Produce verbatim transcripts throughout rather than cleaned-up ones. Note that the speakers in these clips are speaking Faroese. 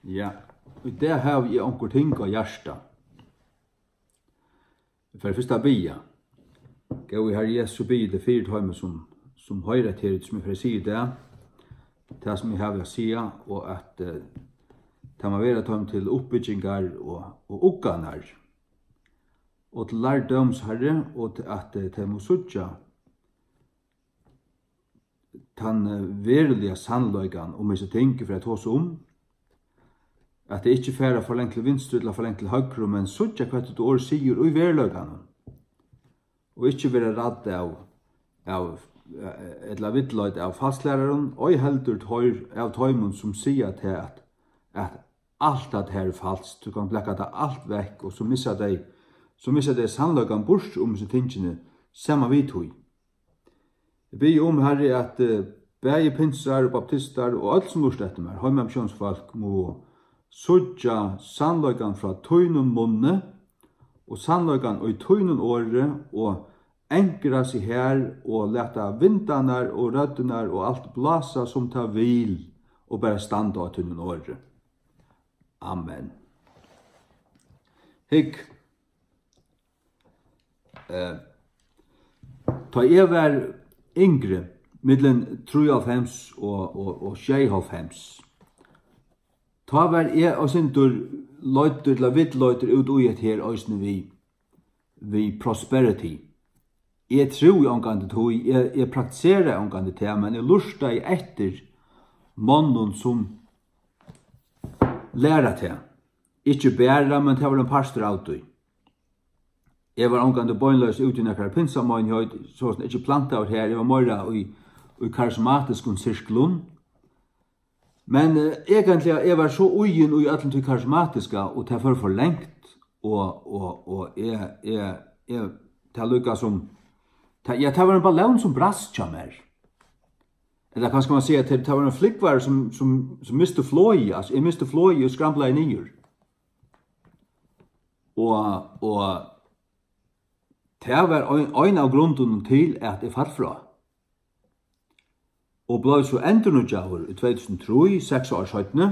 Ja, í dag havi eg onkur ting á hjarta. Eg fari fyrst at biðja. Góði Harri Jesu, biði teg fyri teimum, sum, sum hoyra til, sum eg fari at siga í dag, tað, sum eg havi at siga, og at, eh, tað má vera teimum til uppbyggingar og, og ugganar, og til lærdóms, Harri, og til at, eh, tey mugu síggja tann, eh, veruliga sannleikan um hesi ting, eg fari at tosa um, at tey ikki fara for langt til vinstru ella for langt til høgru, men síggja, hvat títt orð sigur í veruleikanum, og ikki vera rædd av, av, eh, ella villleidd av falsklærarum, ei heldur teir, av teimum, sum siga tað, at, at alt hatta her er falskt, tú kanst blaka tað alt vekk, og so missa tey, so missa tey sannleikan burtur um hesi tingini, saman við tí. Eg biði um, Harri, at, eh, bæði pinsar og baptistar og øll, sum lurta eftir mær, heimamissiónsfólk, mugu síggja sannleikan frá tínum munni og sannleikan í tínum orði og ankra seg har og lata vindarnar og røddirnar og alt blása, sum tað vil, og bara standa á tínum orði. Amen. Hygg, Eh, tá eg var yngri, millum trýoghálvfems og, og, og sjeyoghálvfems, tá var eg eitt sindur leiddur, ella villleiddur út í hetta her eisini við, við prosperity. Eg trúði ongantíð tí, eg, eg praktiseraði ongantíð tað, men eg lurtaði eftir monnum, sum læra tað. Ikki bara, men tað var ein partur av tí. Eg var ongantíð beinleiðis úti í nakrari pinsameinigheit, so sum ikki plantaður har, eg var meira í, í karismatiskum sirklum. Men, eh, eigentliga, eg var so íðin í øllum tí karismatiska, og tað fór for langt, og, og, og eg, eg, eg, tað líka sum, tað, ja, tað var ein ballón sum brast hjá mær. Ella kanska man siga, at tað, tað var ein flúgvari sum, sum, sum misti flogið, altso, eg misti flogið og skramlaði niður. Og, og tað var ein, ein av grundunum til, at eg fall frá. Og bleiv so endurnýggjaður í tvey túsund og trý, seks ár seinni,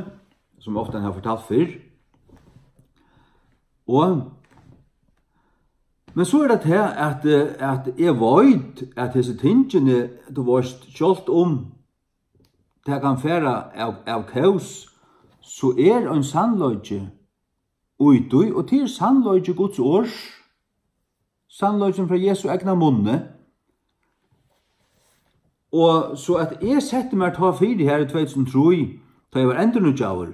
sum eg ofta havi fortalt fyrr. Og, men so er tað tað, at, eh, at eg veit, at hesi tingini, tú veist, sjálvt um tað kann fara av, av kós, so er ein sannleiki í tí, og tað er sannleiki Guds orðs, sannleikin frá Jesu egna munni. Og so at eg setti mær tá fyri her í tvey túsund og trý, tá eg var endurnýggjaður,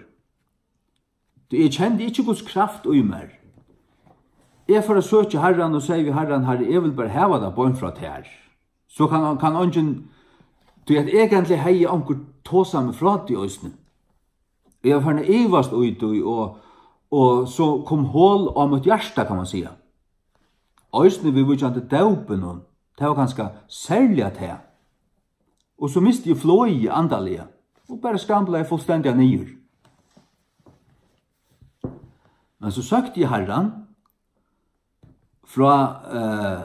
tí eg kendi ikki Guds kraft í mær. Eg fór at søkja Harran og segði við Harran: Harri, eg vil bara hava tað beint frá tær. So kann, kann eingin, tí at eigentliga hevði onkur tosað meg frá tí eisini. Eg var farin at ivast í tí, og, og so kom hol á mítt hjarta, kann man siga. Eisini viðvíkjandi dópinum, tað var kanska serliga tað. Og so misti eg flogið andaliga, og bara skramlaði fullstendiga niður. Men so søkti eg Harran frá, eh,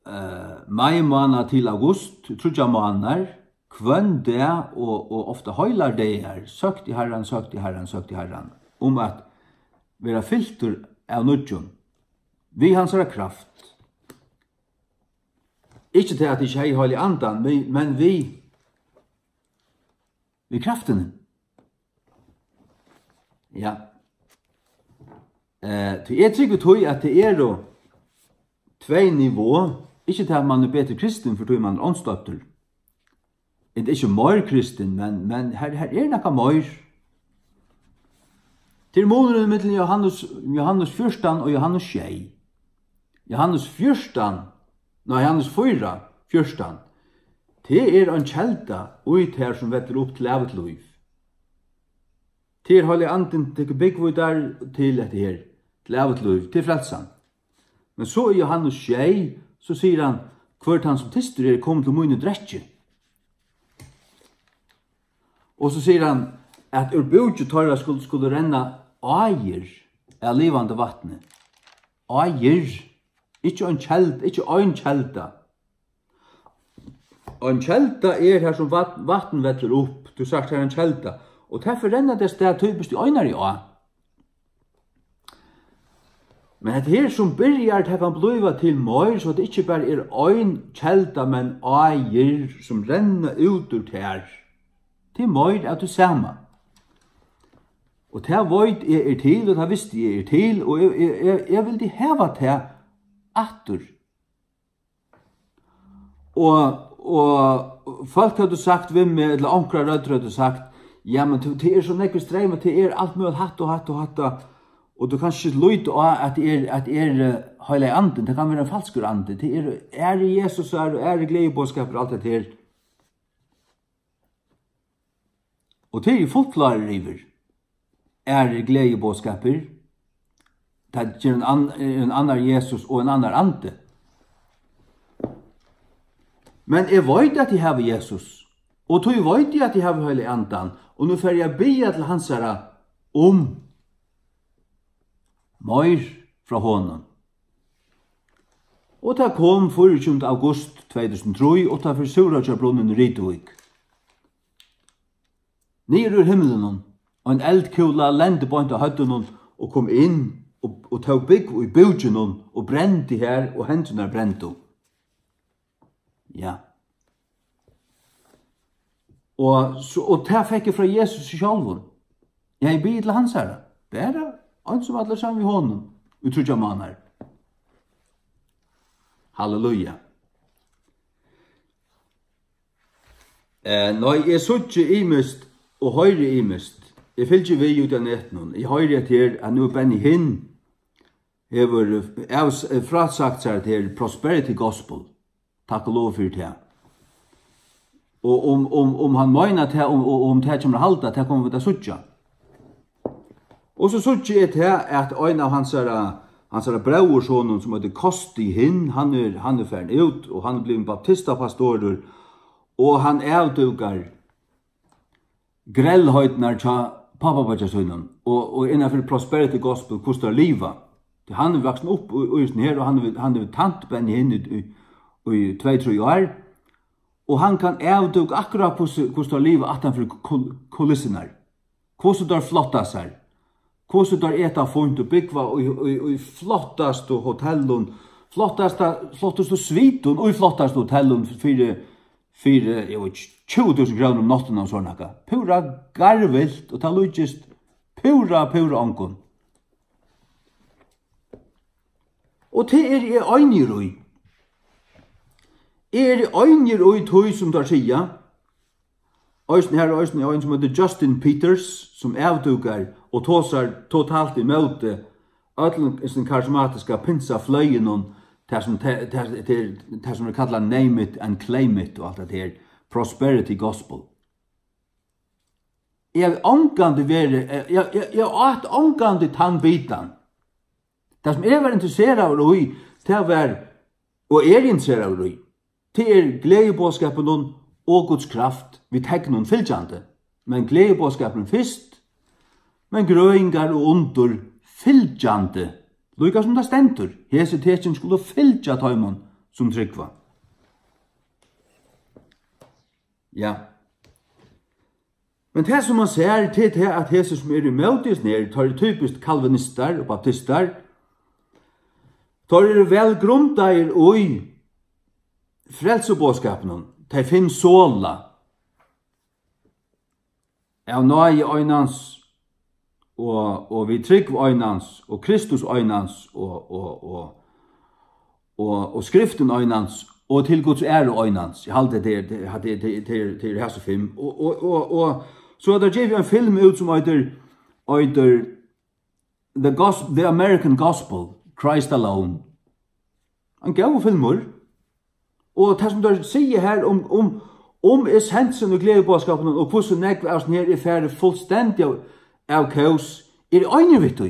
eh, mai mánað til august, tríggjar mánaðar, hvønn dag og, og ofta heilar dagar, søkti Harran, søkti Harran, søkti Harran, um at vera fyltur av nýggjum, við hansara kraft. Ikki tað, at eg ikki hevði Heilaga Andan, men, men við, við kraftini. Ja. Eh, tí eg trúgvi tí, at tað eru tvey niveau. Ikki tað, at mann er betur kristin, fordi mann er ónstøddur. Eg er ikki meir kristin, men, men her, her er nakað meir. Tað er munurin millum Johannes, Johannes fjúrtan og Johannes sjey. Johannes fjúrtan, nei, Johannes fýra, fjúrtan. Tað er ein kelda í tær, sum vellir upp til ævigt lív. Tað er Heilagi Andin tekur búgv í tær til hetta her, til ævigt lív, til frelsan. Men so í Johannes sjey, so sigur hann: Hvør tann, sum tystur er, komi til mín og drekki. Og so sigur hann, at úr búki teirra skulu, skulu renna áir av livandi vatni. Áir, ikki ein keld-, ikki ein kelda. Ein kelda er har, sum vatn, vatn vellur upp. Tú sært, har er ein kelda. Og tað fer rennandi avstað, typiskt í einari á. Men hetta her sum byrjar, tað kann blíva til meir, so tað ikki bara er ein kelda, men áir sum renna út úr tær. Tað er meir av tí sama. Og tað veit eg er til, og tað visti eg er til, og eg, eg, eg, eg vildi hava tað aftur. Og, og fólk høvdu sagt við meg, ella onkrar røddir høvdu sagt: "Ja, men tú, tað er so nógvir streymar, tað er alt møguligt, hatta og hatta og hatta, og tú kanst ikki líta á, at tað er, at tað er, eh, Heilagi Andin, tað kann vera ein falskur andi, tað eru aðrir Jesusar og aðrir gleðiboðskapir og alt hetta her." Og tað eri eg fullklárur yvir. Aðrir gleðiboðskapir, tað ger ein ann-, ein annar Jesus og ein annar andi. Men eg veit, at eg havi Jesus, og tí veit eg, at eg havi Heilaga Andan, og nú fari eg at biðja til hansara um meir frá honum. Og tað kom fýraogtjúgunda august tvey túsund og trý, uttanfyri Súðuroyggjarbrunnin í Rituvík. Niður úr himlinum, ein eldkúla lendi beint á høvdinum og kom inn og, og tók búgv í búkinum og brendi har, og hendurnar brendu. Ja. Og, so, og tað fekk eg frá Jesus sjálvum. Eg hevði biðið til hansara. Bara eins og allir saman við honum í tríggjar mánaðir. Halleluja. Eh, nei, eg síggi ymiskt og hoyri ymiskt. Eg fylgi við út á netinum. Eg hoyri hetta her, at nú er Benny Hinn hevur av-, eh, frásagt sær til Prosperity Gospel. Takk og lov fyri tað. Og um, um, um hann meinar tað, um, um, um tað kemur at halda, tað koma vit at síggja. Og so síggi eg tað, at ein av hansara, hansara bróðursonum, sum eitur Kosti Hinn, hann er, hann er farin út, og hann er blivin baptistapastorur, og hann avdúkar grellheitirnar hjá pápabeiggja sínum, og, og innanfyri Prosperity Gospel, hvussu teir liva. Tí hann er vaksin upp í, í hesum her, og hann hevur, hann hevur tænt Benny Hinn í, í, í tvey, trý ár, og hann kann avdúka akkurát, hvussu, hvussu teir liva aftan fyri kul-, kulissurnar. Hvussu teir flotta sær. Hvussu teir eta fínt og búgva í, í, í flottastu hotellum, flottasta, flottustu svitum í flottastu hotellum fyri, fyri, eg veit ikki, tjúgu túsund krónur um náttina og so nakað. Púra garvilt, og tað líkist púra, púra ongum. Og tað eri eg einigur í. Eg eri einigur í tí, sum teir siga. Eisini, har er eisini ein, sum eitur Justin Peters, sum avdúkar og tosar totalt ímóti øllum hesum karismatiska pinsafløyinum, tað sum te-, tað, tað, tað sum er kallað name it and claim it og alt tað her, prosperity gospel. Eg havi ongantíð verið, eg, eg, eg, eg át ongantíð tann bitan. Tað sum eg var interesseraður í, tað var, og eri interesseraður í, tað er gleðiboðskapurin og Guds kraft við teiknum fylgjandi. Men gleðiboðskapurin fyrst, men grøðingar og undur fylgjandi. Líka sum tað stendur, hesi tekin skulu fylgja teimum, sum trúgva. Ja. Men tað, sum man sær, tað er tað, at hesir, sum eru ímóti hesum her, teir eru typiskt kalvinistar og baptistar, teir eru væl grundaðir í frelsuboðskapinum, tey fimm sola, av náði einans, og, og við trúgv einans, og Kristus einans, og, og, og, og, og skriftin einans, og til Guds æru einans. Eg haldi, tað er, tað er, tað er, tað er, tað er hasi fimm. Og, og, og, og so er tað givið ein film út, sum eitur, eitur The Gos-, The American Gospel, Christ Alone. Ein góður filmur. Og tað, sum teir siga her um, um, um essensin í gleðiboðskapinum, og hvussu nógv av hesum her er farið fullstendiga av, av kós, eri eg einig við tí.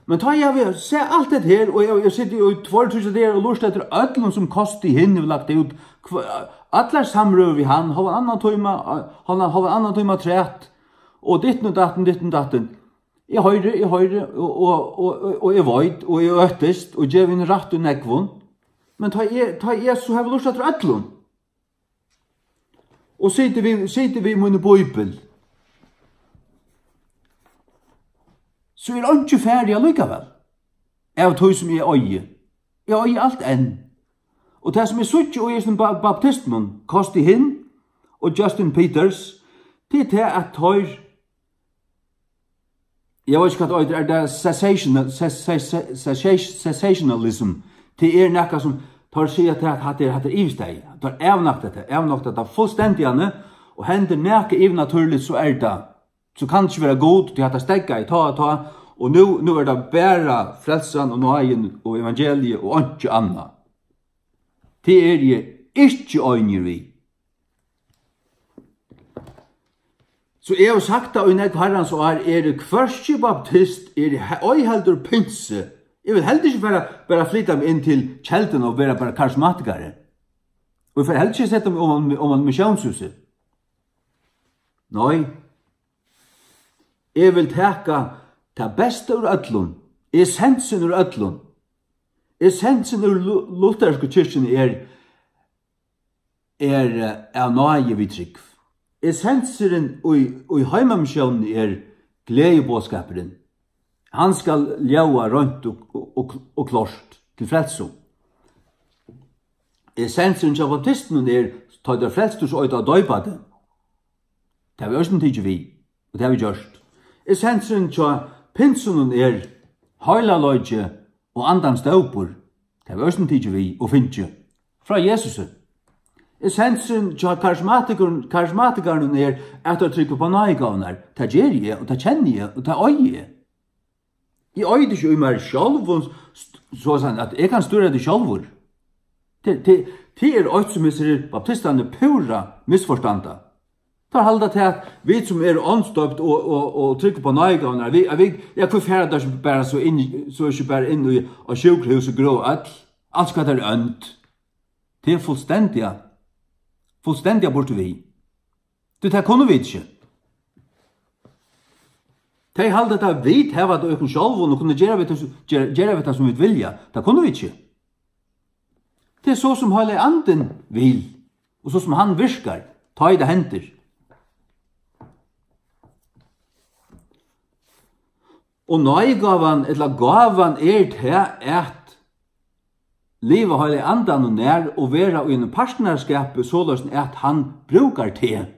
Men tá eg havi sæð alt hetta her, og eg, eg siti í tveir, tríggjar dagar og lurta eftir øllum, sum Kosti Hinn hevur lagt út, hva-, allar samrøður við hann, hálvan annan tíma, hálvan, hálvan annan tíma afturat, og ditten og datten, ditten og datten. Eg hoyri, eg hoyri, og, og, og, og, og eg veit, og eg øtist, og gevi henni rætt í nógvum. Men tá eg, tá eg so havi lurtað eftir øllum, og siti við, siti við míni bíbel, so er einki farið allíkavæl av tí, sum eg eigi. Eg eigi alt enn. Og tað, sum eg síggi í hesum ba-, baptistunum, Costi Hinn og Justin Peters, tað er tað, at teir, eg veit ikki, hvat tað eitur, er tað sensational-, se-, se-, se-, sensa-, sensationalism? Tað er nakað, sum teir siga, at hatta er, hatta er yvirstaðið. Teir avnokta tað, avnokta tað fullstendiga, og hendir nakað yvirnatúrligt, so er tað, so kann tað ikki vera Gud, tí hatta steðgaði tá og tá, og nú, nú er tað bara frelsan og náðin og evangeliið og einki annað. Tað eri eg ikki einigur við. So eg havi sagt tað í nógv harrans ár, eri hvørki baptist, eri he-, ei heldur pinsi. Eg vil heldur ikki bara, bara flyta meg inn til Kelduna og vera bara karismatikari. Og eg fari heldur ikki at seta meg oman, oman missiónshúsið. Nei. Eg vil taka tað besta úr øllum, essensin úr øllum. Essensin úr lu-, luthersku kirkjuni er, er, eh, av náði við trúgv. Essensurin í, í heimamissiónini er gleðiboðskapurin. Hann skal ljóða reint og, og, og klárt til frelsu. Essensurin hjá baptistunum er, tá tú ert frelstur, so eitur at doypa teg. Tað havi eg eisini tikið við, og tað havi eg gjørt. Essensurin hjá pinsunum er heilagleiki og andans dópur. Tað havi eg eisini tikið við og fingið frá Jesusi. Essensurin hjá karismatikurin-, karismatikarunum er, at teir trúgva upp á náðigávurnar. Tað geri eg, og tað kenni eg, og tað eigi eg. Eg eigi tað ikki í mær sjálvum, st-, soleiðis at eg kann stýra tí sjálvur. Tað, tað, tað er eitt, sum hesir baptistarnir púra misforstanda. Teir halda tað, at vit, sum eru ándstøypt og, og, og trúgva upp á náðigávurnar, at vit, at vit, ja, hví fara teir ikki bara so inn, so ikki bara inn í, á sjúkrahús og gráa øll? Alt skal vera ónt. Tað er fullstendiga, fullstendiga burtur við. Tí tað kunnu vit ikki. Tey halda, at vit hava tað í okkum sjálvum og kunnu gera við tað, gera, gera við tað, sum vit vilja. Tað kunnu vit ikki. Tað er so, sum Heilagi Andin vil, og so, sum hann virkar, tá ið tað hendir. Og náðigávan, ella gávan, er tað at liva Heilaga Andanum nær og vera í einum partnarskapi, soleiðis at hann brúkar teg.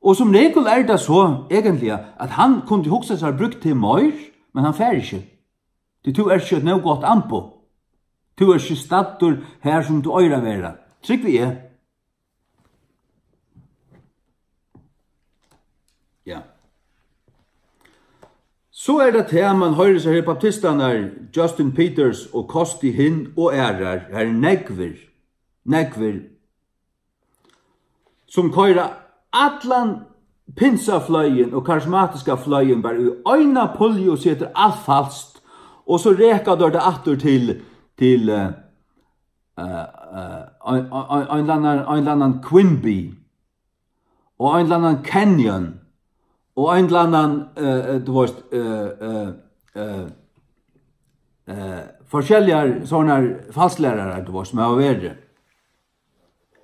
Og sum regul er tað so, eigentliga, at hann kundi hugsa sær brúkt teg meir, men hann fær ikki. Tí tú ert ikki eitt nóg gott amboð. Tú ert ikki staddur har, sum tú eigur at vera. Trúgvi eg. Ja. So er tað tað, man hoyrir seg her, baptistarnar, Justin Peters og Costi Hinn og aðrar, har eru nógvir, nógvir, sum koyra allan pinsafløyin og karismatiska fløyin bara í eina pulju og siga, tað er alt falskt, og so reka teir tað aftur til, til, eh, eh, eh, ein, ein, ein, ein ella annan, ein ella annan Quimby, og ein ella annan Kenyon, og ein ella annan, eh, eh, tú veist, eh, eh, eh, eh, forskelligar sovorðnar falsklærarar, tú veist, sum hava verið.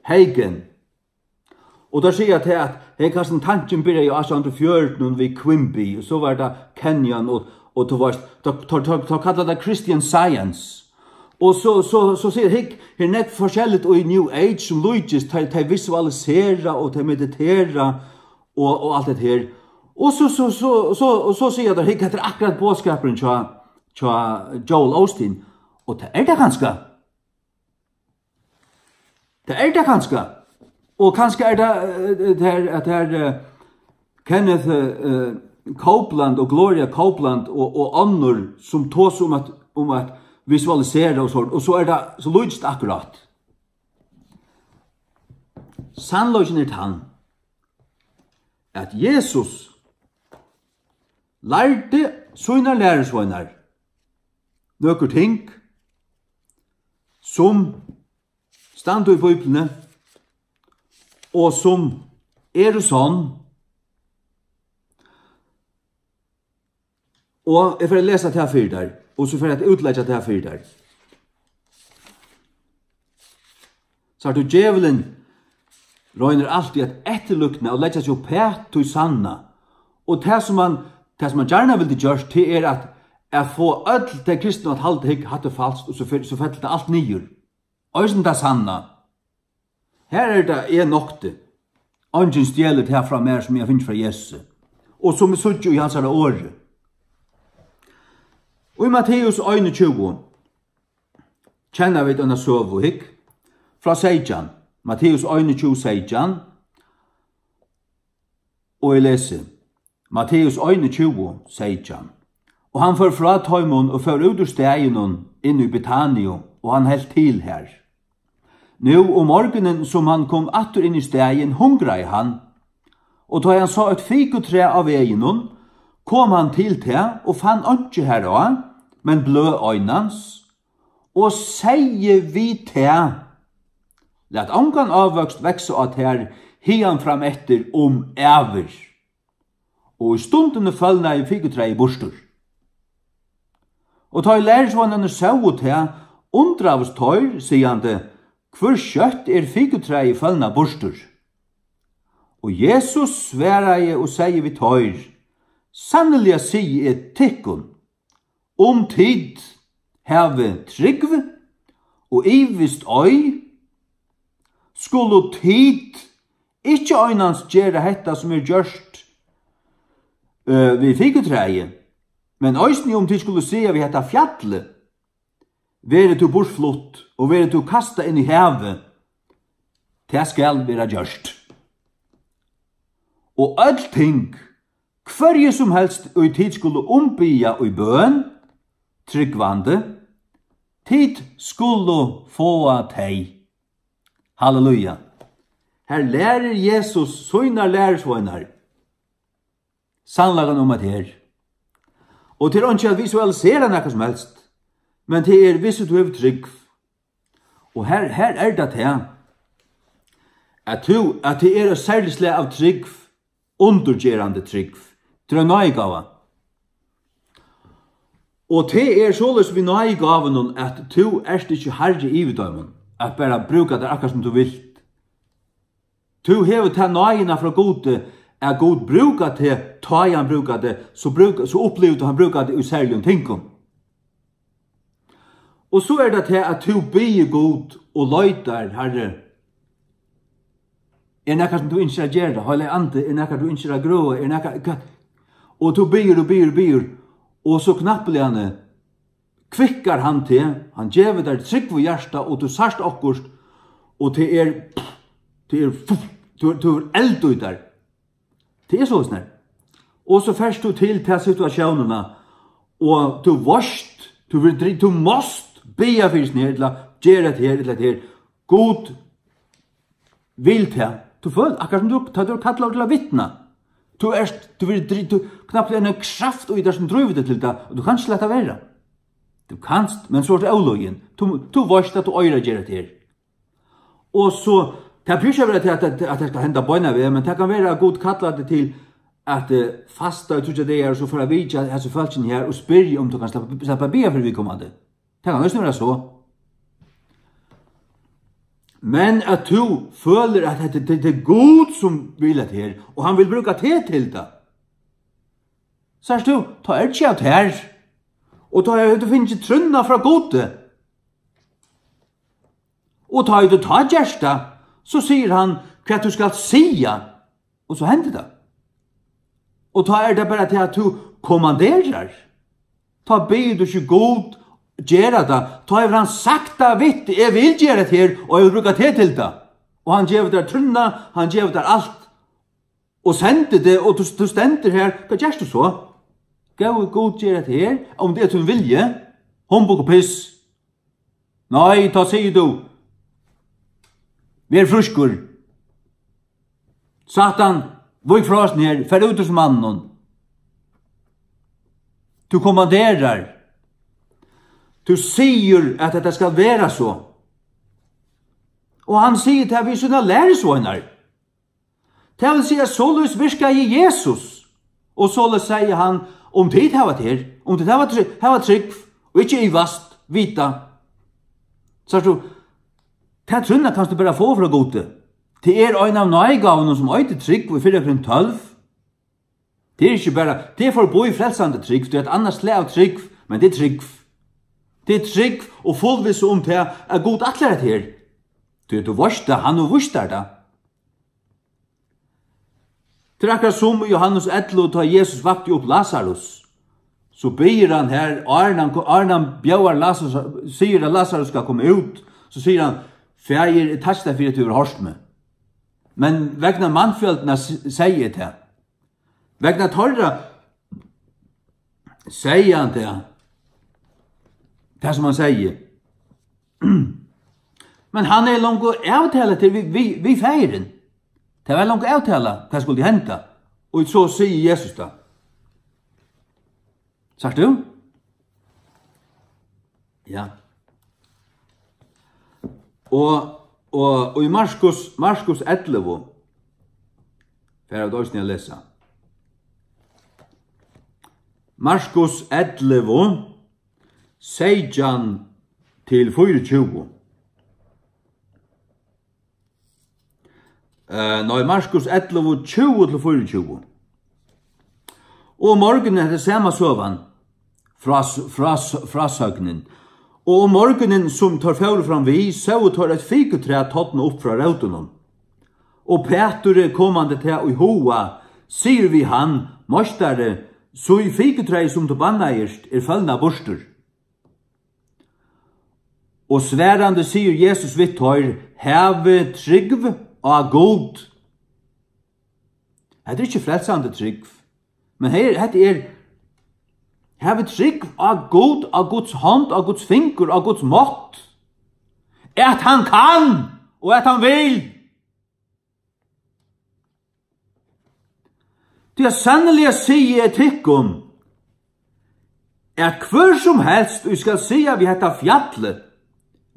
Hagen. Og teir siga tað, at, hey, kanska tankin byrjaði í átjan hundrað og fjøruti við Quimby, og so var tað Kenyon, og, og tú veist, teir, teir, teir, teir kalla tað Christian Science. Og so, so, so sigur, hygg, her er nógv forskelligt í New Age, sum líkist, tey, tey visualisera og tey meditera og, og alt det her. Og so, so, so, so, og so siga teir, hygg, hetta er akkurát boðskapurin hjá, hjá Joel Osteen. Og tað er tað kanska. Tað er tað kanska. Og kanska er tað, eh, tað er, at tað er, eh, Kenneth, eh, eh, Copeland og Gloria Copeland og, og onnur, sum tosa um at, um at visualisera og so, og so er tað, so líkist akkurát. Sannleikin er tann, at Jesus lærdi sínar lærisveinar nøkur ting, sum standa í Bíbliuni og sum eru sonn. Og eg fari at lesa tað fyri tær, og so fari eg at útleggja tað fyri tær. Sært tú, djevulin roynir altíð at eftirlíkna og leggja seg uppat tí sanna. Og tað, sum hann Tað, sum hann gjarna vildi gjørt, tað er at, at fáa øll tey kristnu at halda, hygg, hatta er falskt, og so fer, so fellur tað alt niður. Eisini tað sanna. Her er tað, eg nokti. Eingin stjelur tað frá mær, sum eg havi fingið frá Jesusi, og sum eg síggi í hansara orði. Og í Matteus einogtjúgu, kenna vit eina søgu, hygg, frá seytjan, Matteus einogtjúgu seytjan, og eg lesi, Matteus einogtjúgu seytjan: Og hann fór frá teimum og fór út úr staðinum inn í Betaniu, og hann helt til har. Nú um morgunin, sum hann kom aftur inn í staðin, hungraði hann, og tá hann sá eitt fikutræ á veginum, kom hann til tað og fann einki hará, men bløð einans, og segði við tað: Lat ongan ávøkst vaksa á tær hiðan fram eftir um ævir. Og í stundini følnaði fikutræið burtur. Og tá ið lærisveinarnir sóu tað, undraðust teir, sigandi: Hvør skjótt er fikutræið følnað burtur? Og Jesus svaraði og segði við teir: Sanniliga sigi eg tykkum, um tit hava trúgv og ivist ei, skulu tit ikki einans gera hetta, sum er gjørt, øh, við fikutræið, men eisini um tit skulu siga við hetta fjallið: Verði tú burtflutt og verði tú kastað inn í havið, tað skal vera gjørt. Og øll ting, hvørji sum helst, ið tit skulu umbiðja í bøn, trúgvandi, tit skulu fáa tey. Halleluja. Her lærir Jesus sínar lærisveinar sannleikan um at her. Og tað er einki at visualisera nakað sum helst, men tað er, viss tú hevur trúgv. Og her, her er tað tað, at tú, at tað er eitt serligt slag av trúgv, undurgerandi trúgv. Tað er ein náðigáva. Og tað er soleiðis við náðigávunum, at tú ert ikki harri yvir teimum, at bara brúka tær akkurát sum tú vilt. Tú hevur ta náðina frá Gudi, at Gud brúkar teg, tá ið hann brúkar teg, so brúk-, so upplivir tú, hann brúkar teg í serligum tingum. Og so er tað tað, at tú biður Gud og leitar: Harri, er nakað, sum tú ynskir at gera? Heilagi Andi, er nakað, tú ynskir at grøða? Er nakað, hvat? Og tú biður og biður og biður, og so knappliga kvikkar hann teg, hann gevur tær trúgv í hjarta, og tú sært okkurt, og tað er, tað er, tú, tú er eld í tær. Tað er soleiðis, nei. Og so fert tú til ta situatiónina, og tú veitst, tú vil dri-, tú mást biðja fyri sum her, ella gera hetta her, ella hetta her. Gud vil tað. Tú føl-, akkurát sum tú, tá tú ert kallaður til at vitna. Tú ert, tú vil dri-, tú, knappliga ein kraft í tær sum drívur teg til tað, og tú kanst ikki lata vera. Tú kanst, men so ert tú ólogin. Tú, tú veitst, at tú eigur at gera hetta her. Og so, tað behøvist ikki at vera til at, at, at tað skal henda beinanvegin, men tað kann vera, at Gud kallar teg til at, eh, fasta í tríggjar dagar, og so fara at vitja hasi fólkini her og spyrja, um tú kanst sleppa, sleppa at biðja fyri viðkomandi. Tað kann eisini vera so. Men at tú følir, at hetta, tað, tað er Gud, sum vil hetta her, og hann vil brúka teg til tað. Sært tú, tá er tað tær. Og tá hevur tú fingið trúnna frá Gudi. Og tá ið tú tá gert tað, so sigur hann, hvat tú skalt siga. Og so hendir tað. Og tá er tað bara til, at tú kommanderar. Tá biður tú ikki Gud gera tað. Tá hevur hann sagt tað við teg: Eg vil gera tað her, og eg vil brúka teg til tað. Og hann gevur tær trúnna, hann gevur tær alt. Og sendir teg, og tú, tú stendur her. Hvat gert tú so? Góði Gud, ger hetta her, um tað er tín vilji. Humbug og piss. Nei, tá sigur tú: Ver frískur. Satan, vík frá hasum her, far út úr hesum manninum. Tú kommanderar. Tú sigur, at hetta skal vera so. Og hann sigur tað við sínar lærisveinar. Tað vil siga, soleiðis virkaði Jesus. Og soleiðis segði hann: Um tit hava tað her, um tit hava trú-, hava trúgv, og ikki ivast, vita. Sært tú, ta trúnna kanst tú bara fáa frá Gudi. Tað er ein av náðigávunum, sum eitur trúgv, í fyrra Korint tólv. Tað er ikki bara, tað er forbi frelsandi trúgv, tað er eitt annað slag av trúgv, men tað er trúgv. Tað er trúgv og fullvissa um tað, at Gud ætlar hetta her. Tí tú veitst tað, hann hevur víst tær tað. Tað er akkurát sum í Jóhannes ellivu, tá Jesus vakti upp Lasarus. So biður hann her, áðrenn hann, áðrenn hann bjóðar Lasarus, sigur at Lasarus skal koma út, so sigur hann: "Faðir, eg takki tær fyri at tú hevur hoyrt meg. Men vegna mannfjøldina s-, segði eg tað." Vegna teirra segði hann tað, tað sum hann segði. Men hann er longu avtalað til við, við, við faðirin. Tað var longu avtalað, hvat skuldi henda. Og so sigur Jesus tað. Sært tú? Ja. Og, og, og í Markus, Markus ellivu, fara vit eisini at lesa. Markus ellivu, seytjan til fýraogtjúgu. Eh, nei, Markus ellivu, tjúgu til fýraogtjúgu. Og um morgunin, hetta er sama søgan, frás-, frás-, frásøgnin. Og um morgunin, sum teir fóru fram við, sóu teir eitt fikutræ torna upp frá rótunum. Og Pætur, komandi tað í huga, sigur við hann: "Meistari, sí fikutræið, sum tú bannaðist, er følnað burtur." Og svarandi sigur Jesus við teir: "Havið trúgv á Gud." Hetta er ikki frelsandi trúgv, men her, hetta er: "Havið trúgv á Gud, á Guds hond, á Guds fingur, á Guds mátt, at hann kann og at hann vil." Tí at sanniliga sigi eg tykkum, at hvør sum helst, ið skal siga við hetta fjallið: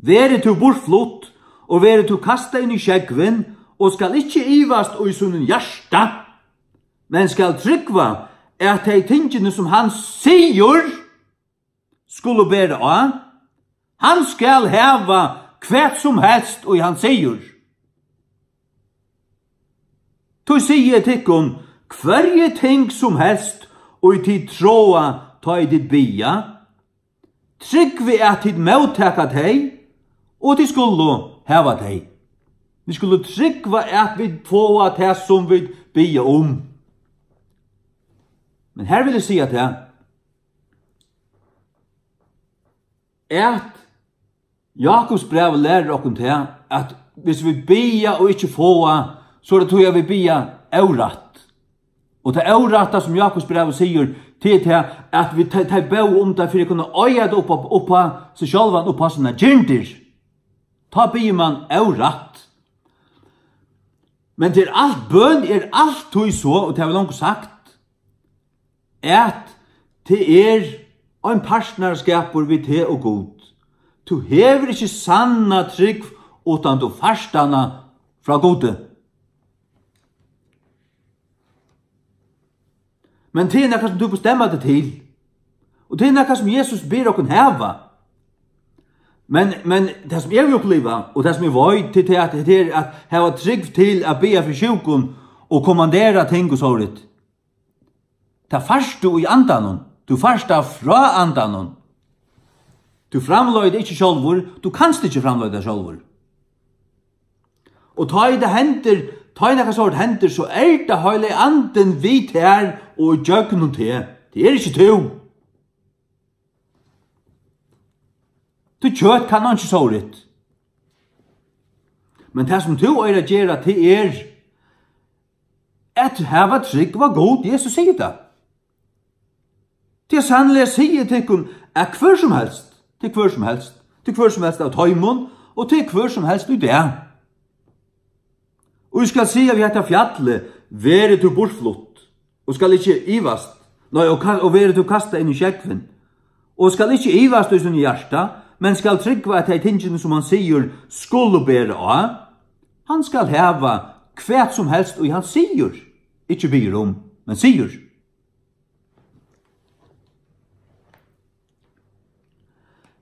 Verði tú burtflutt, og verði tú kastað inn í sjógvin, og skal ikki ivast í sínum hjarta, men skal trúgva, at tey tingini, sum hann sigur, skulu bera á, hann skal hava hvat sum helst, ið hann sigur. Tí sigi eg tykkum, hvørji ting sum helst, ið tit tráa, tá ið tit biðja, trúgvið, at tit móttaka tey, og tit skulu hava tey. Vit skulu trúgva, at vit fáa tað, sum vit biðja um. Men her vil eg siga tað, at Jakobs bræv lærir okkum tað, at hvis vit biðja og ikki fáa, so er tað tí, at vit biðja órætt. Og tað órætta, sum Jakobs bræv sigur, tað er tað, at vit, tey, tey bóðu um tað fyri at kunna eiga tað upp á, upp á seg sjálvan, upp á sínar girndir. Tá biður mann órætt. Men tað er alt, bøn er altíð so, og tað havi eg longu sagt, at tað er ein partnarskapur við teg og Gud. Tú hevur ikki sanna trúgv, uttan tú fært hana frá Gudi. Men tað er nakað, sum tú bestemmar teg til. Og tað er nakað, sum Jesus ber okkum hava. Men, men tað, sum eg vil uppliva, og tað, sum eg veit, til tað, at, tað er at hava trúgv til at biðja fyri sjúkum og kommandera ting og sovorðið. Tað fært tú í andanum. Tú fært tað frá andanum. Tú framleiðir tað ikki sjálvur, tú kanst ikki framleiða tað sjálvur. Og tá ið tað hendir, tá ið nakað sovorðið hendir, so er tað Heilagi Andin við tær og ígjøgnum teg. Tað er ikki tú. Tú kjøt kann einki sovorðið. Men tað, sum tú eigur at gera, tað er at hava trúgv á Gud. Jesus sigur tað. Tí sanniliga sigi eg tykkum, at hvør sum helst, til hvør sum helst, til hvør sum helst av teimum, og til hvør sum helst í dag, og eg skal siga við hetta fjallið: Verði tú burtflutt, og skal ikki ivast, nei, og ka-, og verði tú kastað inn í sjógvin, og skal ikki ivast í sínum hjarta, men skal trúgva, at tey tingini, sum hann sigur, skulu bera á, hann skal hava hvat sum helst, ið hann sigur, ikki biður um, men sigur.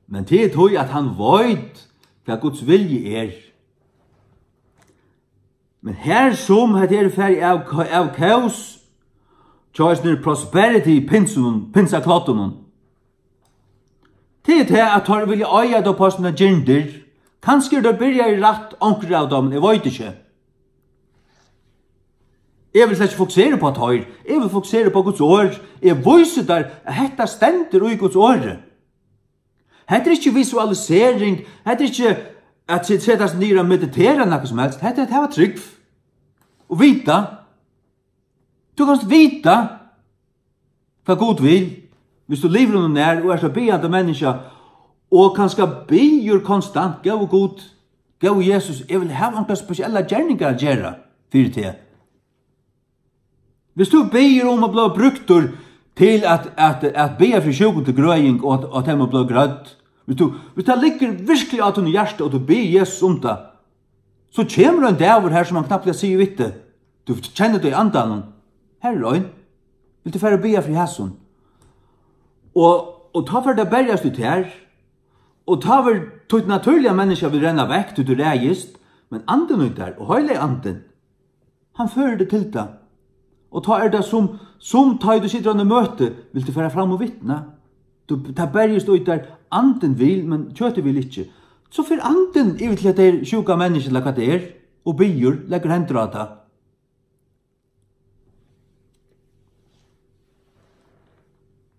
Men tað er tí, at hann veit, hvat Guds vilji er. Men her sum hetta er farið av, av kaos, Hjá hesum prosperity pinsunum, pinsakloddunum. Tað er tað, at teir vilja eiga tað upp á sínar girndir. Kanska eru teir byrjaðir rætt, onkrir av teimum, eg veit ikki. Eg vil slett ikki fokusera upp á teir. Eg vil fokusera upp á Guds orð. Eg vísi tær, at hetta stendur í Guds orði. Hetta er ikki visualisering. Hetta er ikki at sit-, seta seg niður og meditera nakað sum helst. Hetta er at hava trúgv. Og vita. Tú kanst vita hvat Gud vil, hvis tú livir honum nær og ert eitt biðjandi menniskja og kanska biður konstant: Góði Gud, góði Jesus, eg vil hava onkrar spesiellar gerningar at gera fyri teg. Hvis tú biður um at blíva brúktur til at, at, at biðja fyri sjúkum til grøðing og at, at tey má blíva grødd, hvis tú, hvis tað liggur virkelig á tínum hjarta og tú biður Jesus um tað, so kemur ein dagur her sum hann knappliga sigur við teg. Tú kennir tað í andanum. Her er ein. Vilt tú fara og biðja fyri hasum? Og, og tá fer tað at berjast í tær. Og tá verður títt natúrliga menniskja vil renna vekk, tí tú ræðist, men andin í tær, og heilagi andin, hann førir teg til tað. Og tá er tað sum, sum tá ið tú situr á einum møti, vilt tú fara fram og vitna? Tú, tað berjist í tær, andin vil, men kjøtið vil ikki. So fer andin yvir til tað sjúka menniskja, ella hvat tað er, og biður, leggur hendur á tað.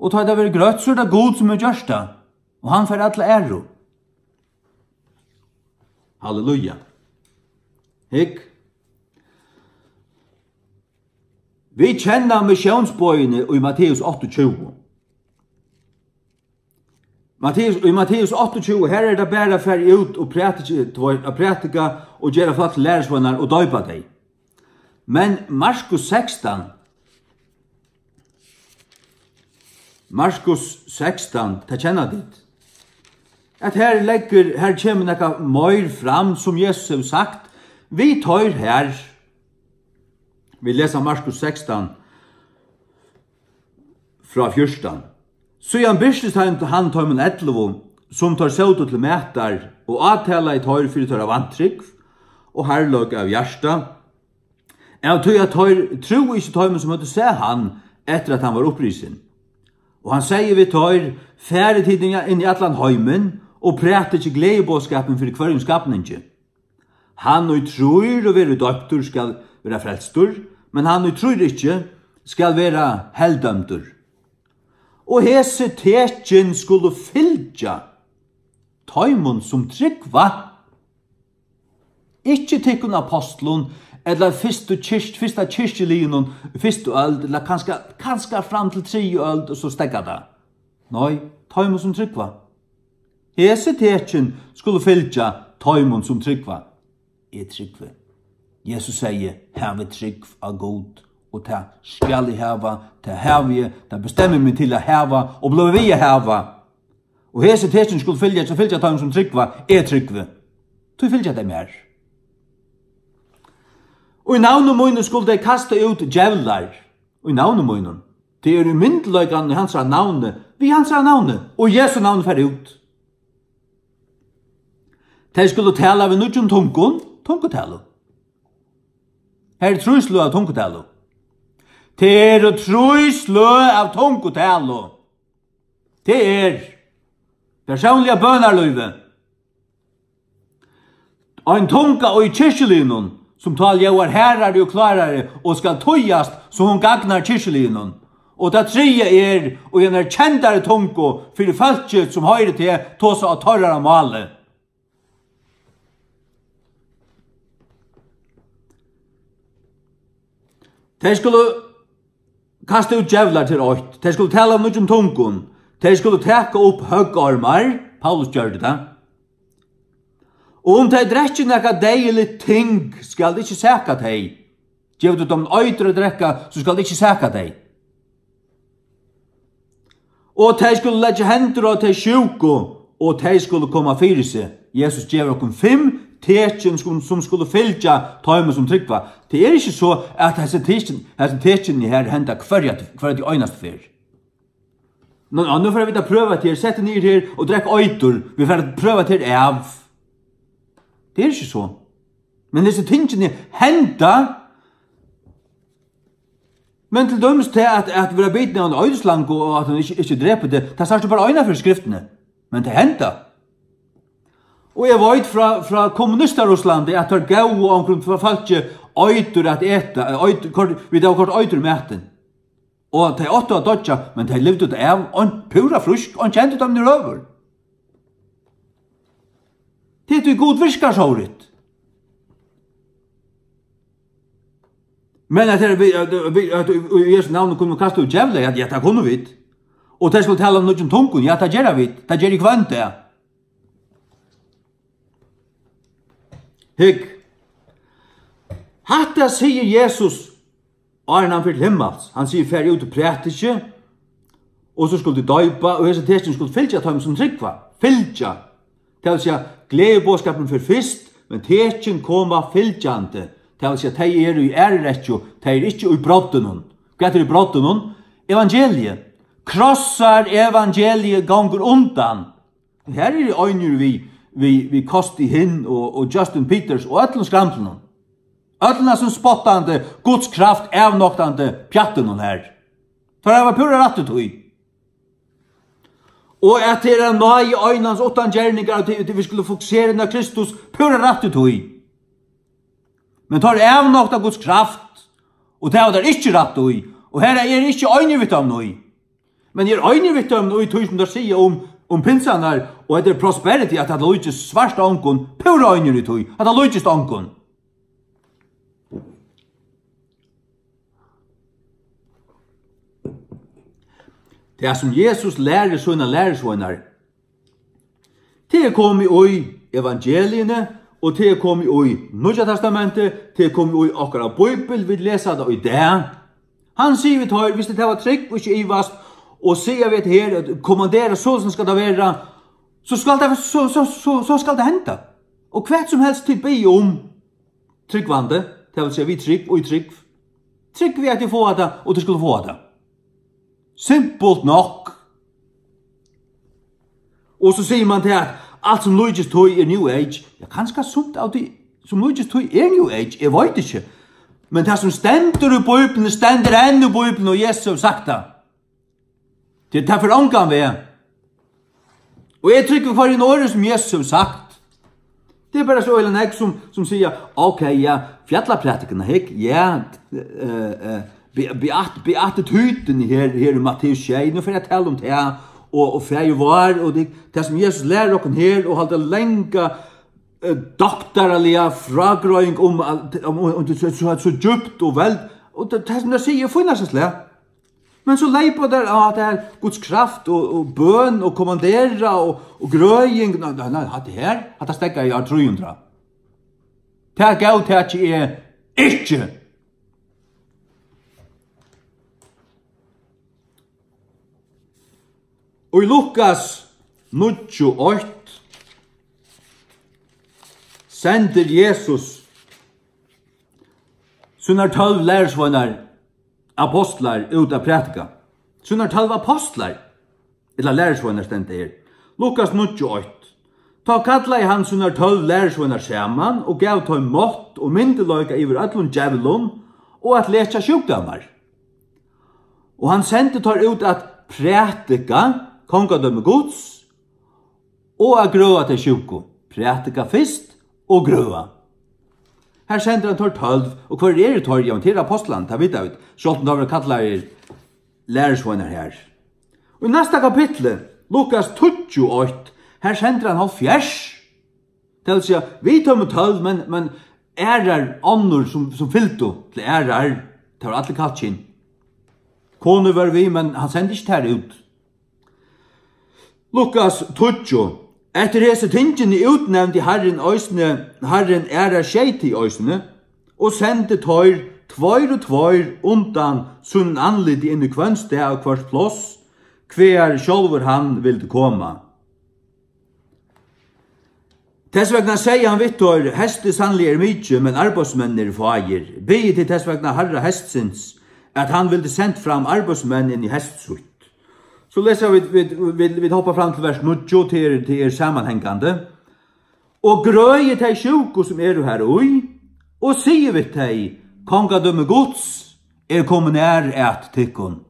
Og tá tað verður grøtt, so er tað Gud, sum hevur gjørt tað, og hann fær alla æru. Halleluja. Hygg. Vit kenna missiónsboðini í Matteus áttaogtjúgu. Matteus, í Matteus áttaogtjúgu, her er tað bara at fara út og prædiki-, tveir, at prædika og gera fólk til lærisveinar og doypa tey. Men Markus sekstan, Markus sekstan, tað kenna tit, at her leggur, her kemur nakað meir fram, sum Jesus hevur sagt, við teir her. Vit lesa Markus sekstan, frá fjúrtan. Síðan birtist hann, hann teimum ellivu, sum teir sótu til matar, og átalaði teir fyri teirra vantrúgv og harðleika av hjarta, av tí at teir trúðu ikki teimum, sum høvdu sæð hann, eftir at hann var upprisin. Og hann segði við teir: Farið tit inn í allan heimin og prædikið gleðiboðskapin fyri hvørjum skapningi. Hann, ið trýr og verður doyptur, skal verða frelstur, men hann, ið trýr ikki, skal verða heldømdur. Og hesi tekin skulu fylgja teimum, sum trúgva. Ikki tykkum ápostlum, ella fyrstu kirk-, fyrsta kirkjuliðnum í fyrstu øld, ella kanska, kanska fram til triðju øld, og so steðgar tað. Nei, teimum, sum trúgva. Hesi tekin skulu fylgja teimum, sum trúgva. Eg trúgvi. Jesus segði: Havið trúgv á Gud, og tað skal eg hava, tað havi eg, tað bestemmi eg meg til at hava og blíva við at hava. Og hesi tekin skulu fylgja, so fylgja teimum, sum trúgva. Eg trúgvi. Tí fylgja tey mær. Og í navni mínum skulu tey kasta út djevlar. Og í navni mínum. Tey eru í myndugleikanum í hansara navni, við hansara navni, og Jesu navni fara út. Tey skulu tala við nýggjum tungum, tungutalu. Her eru trý sløg av tungutalu. Tað eru trý sløg av tungutalu. Tað er persónliga bønarlívið. Ein tunga í kirkjuliðnum, sum tá ljóðar harðari og klárari og skal týðast, so hon gagnar kirkjuliðnum. Og tað triðja er, í einari kendari tungu fyri fólkið, sum hoyrir teg tosa á teirra máli. Tey skulu kasta út djevlar, til eitt. Tey skulu tala av nýggjum tungum. Tey skulu taka upp høggormar. Paulus gjørdi tað. Og um tey drekki nakað deyðiligt ting, skal tað ikki saka tey. Gevur tú teimum eitur at drekka, so skal tað ikki saka tey. Og tey skulu leggja hendur á tey sjúku, og tey skulu koma fyri seg. Jesus gevur okkum fimm tekin, sum, sum skulu fylgja teimum, sum trúgva. Tað er ikki so, at hesi tekin, hesi tekini her henda hvørja, hvørja einastu ferð. Nú, nú fara vit at prøva tað her. Sett teg niður her og drekk eitur. Vit fara at prøva tað her av. Tað er ikki so. Men hesi tingini henda Men til dømis tað at, at vera bitin av eini eiðislangu og at hon ikki, ikki drepur teg, tað sært tú bara eina ferð í skriftini. Men tað henda. Og eg veit frá, frá kommunistarusslandi, at teir góvu onkrum fólki eitur at eta, eitur, koyrt, vit hava koyrt eitur í matin. Og tey áttu at doyggja, men tey livdu tað av, og púra frísk, og kendi teimum røður. Tað er tí Gud virkar sovorðið. Men at her, vit, at, vit, at í Jesu navni kunnu kasta út djevlar, ja, ja, tað kunnu vit. Og tey skulu tala nýggjum tungum, ja, tað gera vit. Tað gera vit hvønn dag. Hygg. Hatta sigur Jesus, áðrenn hann fer til himmals. Hann sigur: "Farið út og prætikið, og so skulu tit doypa, og hesi tekin skulu fylgja teimum, sum trúgva." Fylgja. Tað vil siga, gleðiboðskapurin fer fyrst, men tekin koma fylgjandi. Tað vil siga, tey eru í aðru rekkju, tey eru ikki í broddinum. Hvat er í broddinum? Evangeliið. Krossar evangeliið gongur undan. Her eru einir við, við, við Kosti Hinn og, og Justin Peters og øllum skramblinum. Øllum sum spottandi, Guds kraft avnoktandi pjattinum her. Teir hava púra rætt í tí. Og at tað er av náði einans, uttan gerningar, at, at vit skulu fokusera inn á Kristus, púra rætt í tí. Men teir avnokta Guds kraft, og tað hava teir ikki rætt í, og her er ikki einir við teimum í. Men eg eri einir við teimum í tí, sum teir siga um, um pinsarnar, og hetta er prosperity, at hatta líkist svart ongum, púra einir í tí, hatta líkist ongum. Tað, sum Jesus lærir sínar lærisveinar, tað er komið í evangeliini, og tað er komið í Nýggja Testamentið, tað er komið í okkara Bíbel, vit lesa tað í dag. Hann sigur við teir: "Viss tit hava trúgv og ikki ivast, og siga við hetta her, at kommandera, so sum skal tað vera, so skal tað, so, so, so, so skal tað henda. Og hvat sum helst tit biðja um, trúgvandi," tað vil siga, við trúgv og í trúgv, "trúgvið, at tit fáa tað, og tit skulu fáa tað." Simpult nokk. Og so sigur mann til, at alt sum líkist tí er New Age. Ja, kanska sumt av tí, sum líkist tí, er New Age, eg veit ikki. Men tað, sum stendur í Bíbliuni, stendur enn í Bíbliuni, og Jesus hevur sagt tað. Tí tað fer ongan veg. Og eg trúgvi hvørjum orði, sum Jesus hevur sagt. Tað er bara so øgiliga nógv, sum, sum siga: "Ok, ja, fjallaprædikararnir, hygg, ja, eh, eh, be-, beat-, beatitudin her, her í Matteus sjey, nú fer eg at tala um tað, og, og faðir vár, og tað, tað sum Jesus lærir okkum her, og halda langa, eh, doktaraliga frágreiðing um alt, um, um, um, so, so, so djúpt og veld, og tað, tað sum tað sigur, er fínasta slag." Men so leypa teir á, at tað er Guds kraft og, og bøn og kommandera og, og grøðing. Nei, nei, nei, hatta her, hatta steðgar í ár trý hundrað. Tað góðtaki eg ikki. Og í Lukas níggju eitt sendir Jesus sínar tólv lærisveinar, apostlar, út at prædika. Sínar tólv apostlar, ella lærisveinar, stendur her. Lukas níggju eitt. Tá kallaði hann sínar tólv lærisveinar saman og gav teim mátt og myndugleika yvir øllum djevlum og at lekja sjúkdómar. Og hann sendi teir út at prædika kongadømi Guds og at grøða tey sjúku. Prædika fyrst og grøða. Her sendir hann teir tólv, og hvør eru teir? Ja, men tað eru apostlarnir, tað vita vit. Sjálvt um teir verða kallaðir lærisveinar her. Og í næsta kapitli, Lukas tíggju eitt, her sendir hann hálvfjerðs. Tað vil siga, við teimum tólv, men, men aðrar onnur sum, sum fylgdu til aðrar, tað var allir kallkyn. Konur vóru við, men hann sendi ikki tær út. Lukas tíggju. Eftir hesi tingini útnevndi Harrin eisini, Harrin aðrar sjey til eisini, og sendi teir tveir og tveir undan sínum andliti inn í hvønn stað og hvørt pláss, hvar sjálvur hann vildi koma. Tess vegna segði hann við teir: Heystið sanniliga er mikið, men arbeiðsmenn eru fáir. Biðið tit tess vegna harra heystsins, at hann vildi sent fram arbeiðsmenn inn í heyst sítt. So lesa vit, vit, vit, vit hoppa fram til vers níggju, tað er, tað er samanhangandi. Og grøðið tey sjúku, sum eru har í, og sigið við tey: Kongadømi Guds er komið nær at tykkum.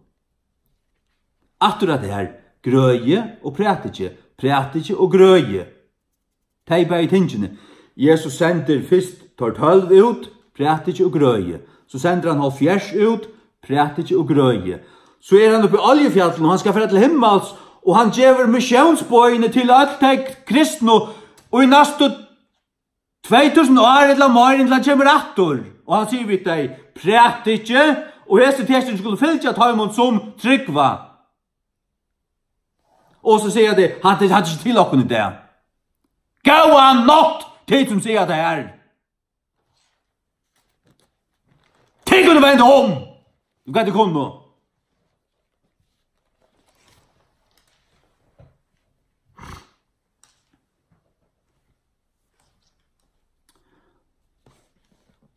Aftur at tað her, grøði og prædiki, prædiki og grøði. Tey bæði tingini. Jesus sendir fyrst teir tólv út, prædiki og grøði. So sendir hann hálvfjerðs út, prædiki og grøði. So er hann uppi á Oljufjallinum, og hann skal fara til himmals, og hann gevur missiónsboðini til øll tey kristnu í næstu tvey túsund ár ella meir, inntil hann kemur aftur. Og hann sigur við tey, prædiki, og hesi tekstir skulu fylgja teimum, sum trúgva. Og so siga tey, hann, hann er ikki til okkum í dag. Góða nátt, tit sum siga tað her. Tit kunnu venda um. Hvat tit kunnu.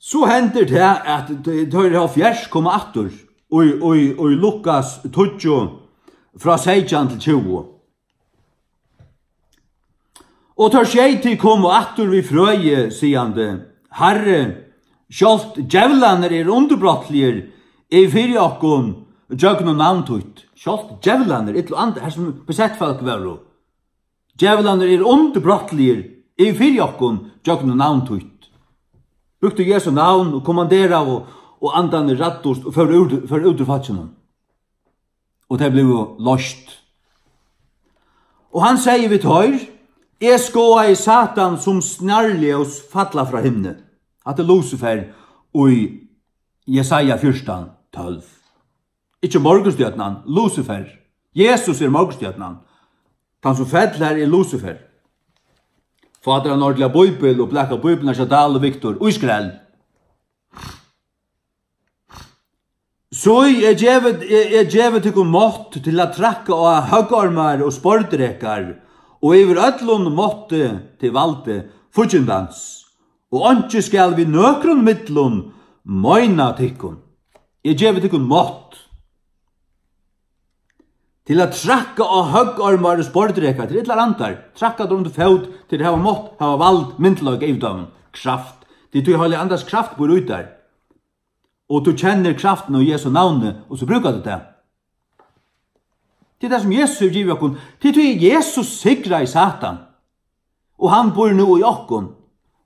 So hendir tað, at teir hálvfjerðs koma aftur í, í, í Lukas tíggju, frá seytjan til tjúgu. Og teir sjeyogtretivu komu aftur við frøði, sigandi, Harri, sjálvt djevlarnir eru undirbrotligir yvir fyri okkum gjøgnum navn títt. Sjálvt djevlarnir, ill og andi, her sum besett fólk vóru. Djevlarnir eru undirbrotligir yvir fyri okkum gjøgnum navn títt. Brúktu Jesu navn og kommanderaðu, og andarnir ræddust og fóru út, fóru út úr fólkinum. Og tey blivu loyst. Og hann segði við teir, eg skoðaði Satan sum snarljós falla frá himni. Hatta er Lucifer í Jesaja fjúrtan tólv. Ikki morgunstjørnan, Lucifer. Jesus er morgunstjørnan. Tann sum fell her er Lucifer. Fá tær ein ordiliga bíbel og blaka bíbelin hjá Dahl og Victor í skrell. So eg gevi, eg, eg gevi tykkum mátt til at trakka á høggormar og sporðdrekar, og yvir øllum mátti til valdi fíggindans, og einki skal við nøkrum millum meina tykkum. Eg gevi tykkum mátt til at trakka á høggormar og sporðdrekar, til illar andar, trakka teir undir fót, til teir hava mátt, hava vald, myndugleika yvir teimum, kraft. Tí tí Heilaga Andans kraft býr í tær. Og tú kennir kraftina í Jesu navni, og so brúkar tú tað. Tað er tað, sum Jesus hevur givið okkum. Tað er tí, Jesus sigraði Satan. Og hann býr nú í okkum.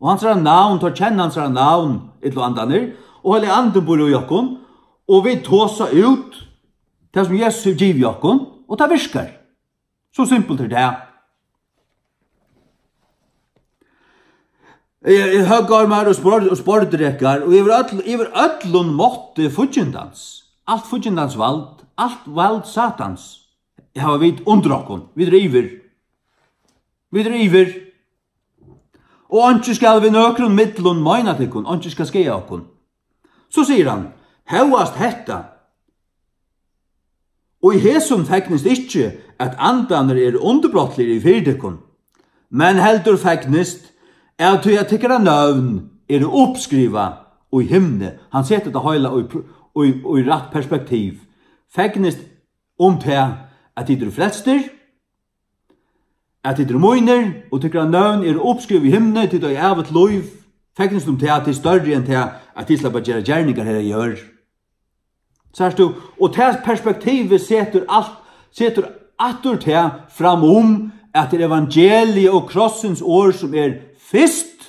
Og hansara navn, teir kenna hansara navn, illu andarnir. Og Heilagi Andin býr í okkum. Og vit tosa út tað, sum Jesus hevur givið okkum. Og tað virkar. So simpult er tað. Eh, eh, høggormar og spor-, og sporðdrekar, og yvir øll-, yvir øllum mátti fíggindans. Alt fíggindans vald, alt vald Satans, hava vit undir okkum. Vit eru yvir. Vit eru yvir. Og einki skal við nøkrum millum meina tykkum, einki skal skaða okkum. So sigur hann, hóast hetta, og í hesum fegnist ikki, at andarnir eru undirbrotligir yvir fyri tykkum, men heldur fegnist, av tí at tykkara nøvn eru uppskrivað í himni. Hann setur tað heila í pr-, í, í rætt perspektiv. Fegnist um tað, at tit eru frelstir, at tit eru mínir, og tykkara nøvn eru uppskrivað í himni, tit eiga ævigt lív. Fegnist um tað, at tit eru størri enn tað, at tit sleppa at gera gerningar her á jørð. Sært tú? Og tað perspektivið setur alt, setur aftur tað fram um, at tað er evangeliið og krossins orð, sum er fyrst,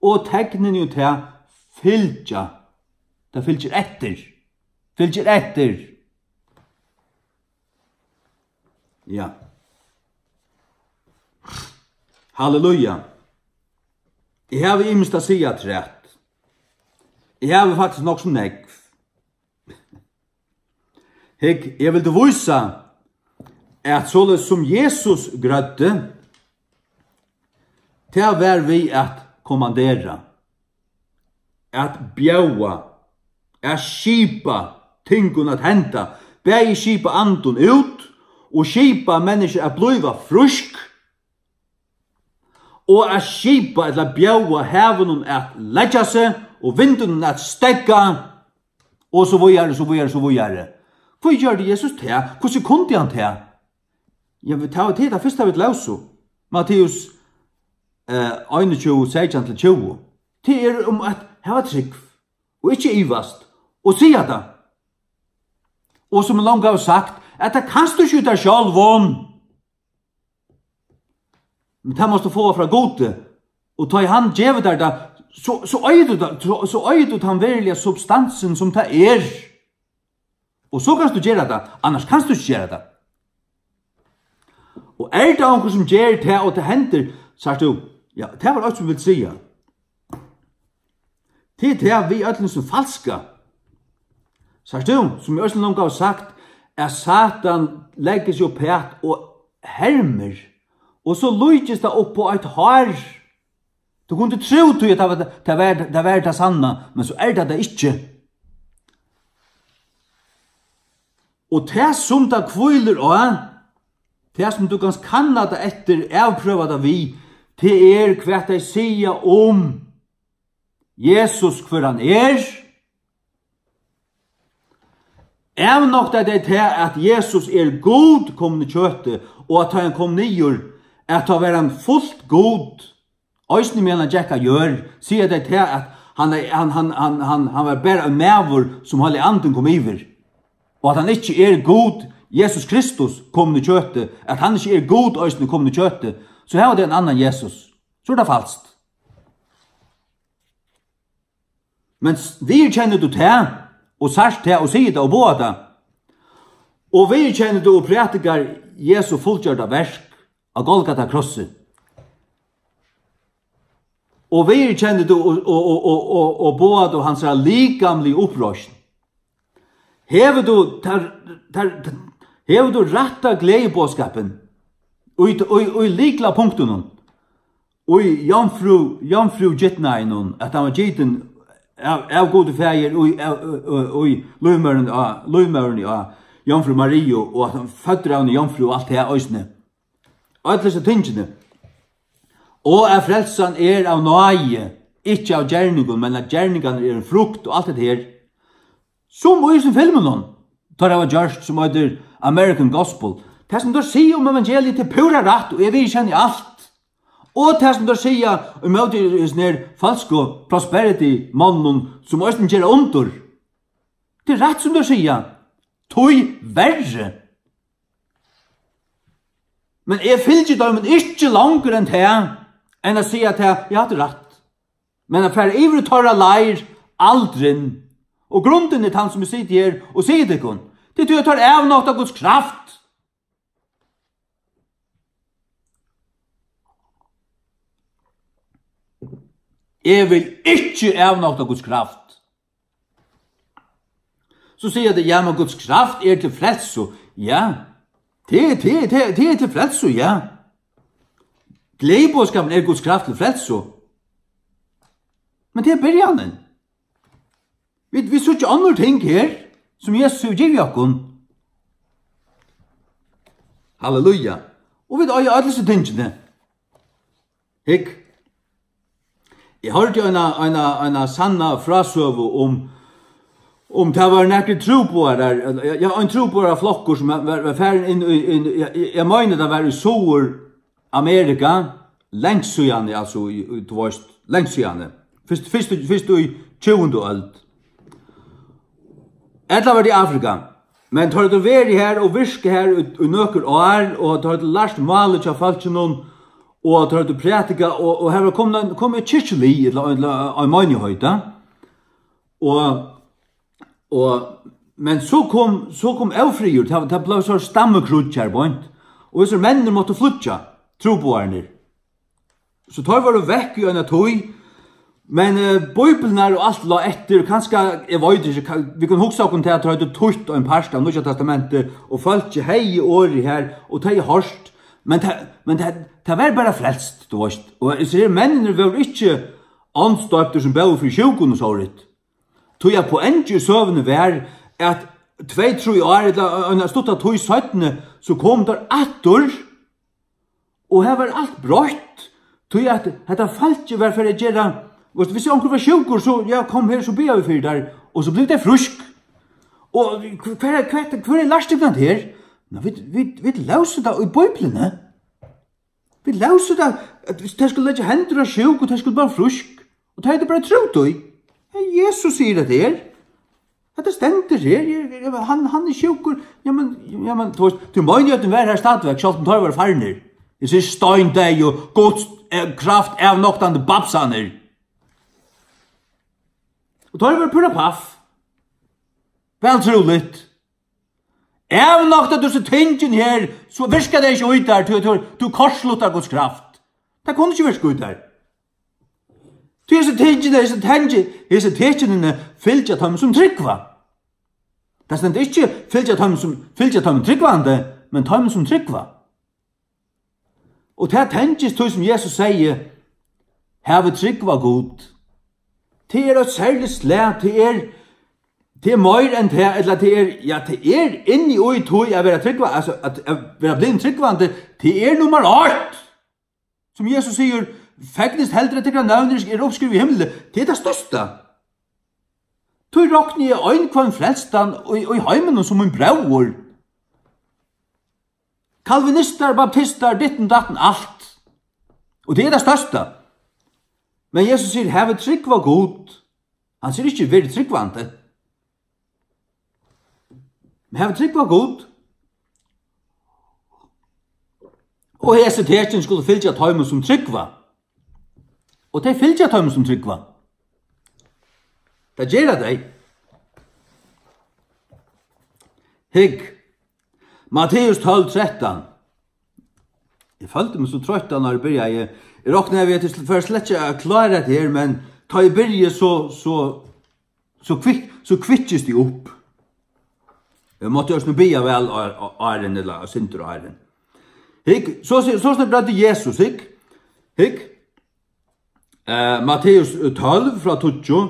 og teknini og tað fylgja. Tað fylgir eftir. Fylgir eftir. Ja. Halleluja. Eg havi ymiskt at siga afturat. Eg havi faktiskt nokk so nógv. Hygg, eg vildi vísa, at soleiðis sum Jesus grøddi, tað var við at kommandera, at bjóða, at skipa tingum at henda, bæði skipa andum út og skipa menniskju at blíva frísk, og at skipa ella bjóða havinum at leggja seg og vindinum at steðga, og so víðari, so víðari, so víðari. Hví gjørdi Jesus tað? Hvussu kundi hann tað? Ja, vit hava, tað er tað fyrsta, vit lósu. Matteus, eh, einogtjúgu, seytjan til tjúgu. Tað er um at hava trúgv og ikki ivast, og siga tað. Og sum eg longu havi sagt, at tað kanst tú ikki í tær sjálvum. Men tað mást tú fáa frá Gudi. Og tá ið hann gevur tær tað, so, so eigur tú tað, so, so eigur tú tann veruliga substansin sum tað er. Og so kanst tú gera tað, annars kanst tú ikki gera tað. Og er tað onkur sum ger tað, og tað hendir, sært tú, ja, tað var eitt sum vil siga. Tað er tað við øllum sum falska. Sært tú, sum eg eisini longu havi sagt, at Satan leggur seg upp at og hermir, og so líkist tað upp á eitt hár. Tú kundi trúð tí, at tað var, tað var, tað var tað sanna, men so er tað tað ikki. Og tað, sum tað hvílir á, tað, sum tú kanst kanna tað eftir, avprøva tað við, tað er, hvat tey siga um Jesus, hvør hann er. Avnokta tey tað, at Jesus er Gud komin í kjøti, og at tá hann kom niður, at tá var hann fult Gud, eisini meðan hann gekk á jørð, siga tey tað, at hann, hann, hann, hann, hann, hann var bara ein maður, sum Heilagi Andin kom yvir, og at hann ikki er Gud, Jesus Kristus, komin í kjøti, at hann ikki er Gud, eisini komin í kjøti, so hava tey ein annan Jesus. So er tað falskt. Men s-, viðurkennir tú tað, og sært tað, og sigur tað, og boðar tað, og viðurkennir tú og prædikar Jesu fullgjørda verk á Golgata krossi, og viðurkennir tú og, og, og, og, og, og boðar tú hansara likamligu uppreisn, hevur tú tar, tar, hevur tú rætta gleðiboðskapin í, í, í lyklapunktunum, í jomfrú, jomfrúgitnaðinum, at hann var gitin av, av Gudi Faðir, í, av, í, í lívmóðurini á, lívmóðurini á Jomfrú Mariu, og at hann føddur av eini jomfrú og alt tað eisini. Øll hesi tingini. Og at frelsan er av náði, ikki av gerningum, men at gerningarnir eru ein frukt og alt hetta her. Sum í hesum filminum, teir hava gjørt, sum eitur American Gospel. Tað, sum teir siga um evangeliið, tað er púra rætt, og eg viðurkenni alt. Og tað, sum teir siga ímóti hesum her falsku prosperity-monnum, sum eisini gera undur. Tað er rætt, sum teir siga. Tíverri. Men eg fylgi teimum ikki longur enn tað, enn at siga tað, ja, hatta er rætt. Men at fara yvir í teirra leir, aldrin. Og grundin er tann, sum eg siti her og sigi tykkum. Tað er tí, at teir avnokta Guds kraft. Eg vil ikki avnokta Guds kraft. So siga tey, ja, men Guds kraft er til frelsu. Ja, tað er, tað er, tað er, tað er til frelsu, ja. Gleðiboðskapurin er Guds kraft til frelsu. Men tað er byrjanin. Vit, vit síggja onnur ting her, sum Jesus hevur givið okkum. Halleluja. Og vit eiga øll hesi tingini. Hygg. Eg hoyrdi eina, eina, eina sanna frásøgu um, um tað var nakrir trúboðarar, ja, ein trúboðaraflokkur sum var, var, var farin inn í, inn, eg, eg, eg meini, tað var í Suður Amerika, langt síðani, altso, í, í, tú veist, langt síðani. Fyrst, fyrst, fyrst í tjúgundu øld. Ella var tað í Afrika. Men teir høvdu verið her og virkað her í, í nøkur ár, og teir høvdu lært málið hjá fólkinum, og teir høvdu prædikað, og, og her var komið ein, komið eitt kirkjulið, ella, ella ein meinigheit, ja. Og, og, men so kom, so kom ófriður, tað, tað bleiv so stammukríggj her beint, og hesir menninir máttu flýggja, trúboðarnir. So teir vóru vekk í eina tíð, men, eh, Bíbliurnar og alt lá eftir, kanska, eg veit ikki, ka-, vit kunnu hugsa okkum til, at teir høvdu týtt ein part av Nýggja Testamenti, og fólkið hevði orðið her, og tey hoyrt, men tað, men tað, tað var bara frelst, tú veist, og hesir her menninir vóru ikki andstøptir sum bóðu fyri sjúkum og sovorðið. Tí at poengið í søguni var, at tvey, trý ár, ella eina stutta tíð seinni, so komu teir aftur, og her var alt broytt, tí at hetta fólkið var fyri at gera, veitst, viss onkur var sjúkur, so, ja, kom her, so biðja vit fyri tær, og so blivu tey frísk. Og hvar, hvar, hvar er lært tykkum her? Ná, vit, vit, vit lósu tað í Bíbliuni. Vit lósu tað, at tey skuldu leggja hendur á sjúk, og tey skuldu blíva frísk. Og tey høvdu bara trúð tí. Ja, Jesus sigur hetta her. Hetta stendur her, eg, eg, hann, hann er sjúkur. Jamen, jamen, tú veist, tú meinar, at hann var her stadigvæk, sjálvt um teir vóru farnir. Eg sigi steindeyð og Guds, eh, kraft avnoktandi babsarnir. Og teir vóru púra paff. Væl trúligt. Avnoktar tú so tingini her, so virkar tað ikki í tær, tú, tú, tú kortsluttar Guds kraft. Tað kann ikki virka í tær. Tí hesi tingini, hesi tengi-, hesi tekinini fylgja teimum sum trúgva. Tað stendur ikki fylgja teimum sum, fylgja teimum trúgvandi, men teimum sum trúgva. Og tað tengist tí sum Jesus segði, havi trúgv á Gud. Tað er eitt serligt slag, tað er, tað er meir enn tað, ella tað er, ja, tað er inni í tí at vera trúgva, altso at, at vera blivin trúgvandi, tað er nummar eitt. Sum Jesus sigur, fegnist heldur at tykkara nøvn eru uppskrivað í himli. Tað er tað størsta. Tí rokni eg ein hvønn frelstan í, í heiminum sum mín bróður. Kalvinistar, baptistar, ditten datten, alt. Og tað er tað størsta. Men Jesus sigur, havi trúgv á Gud. Hann sigur ikki, verið trúgvandi. Men havi trúgv á Gud. Og hesi tekin skulu fylgja teimum sum trúgva. Og tey fylgja teimum sum trúgva. Tað gera tey. Hygg, Matteus tólv trettan. Eg føldi meg so troyttan, nær eg byrjaði. Eg roknaði við, at eg sl-, fór slett ikki at klára hetta her, men tá eg byrji, so, so, so kvik-, so kvikkist eg upp. Eg mátti eisini biðja væl á, á, áðrenn, ella á sindur áðrenn. Hygg, so, so, so, so bræddi Jesus, hygg. Hygg. Eh, Matteus tólv frá tíggju,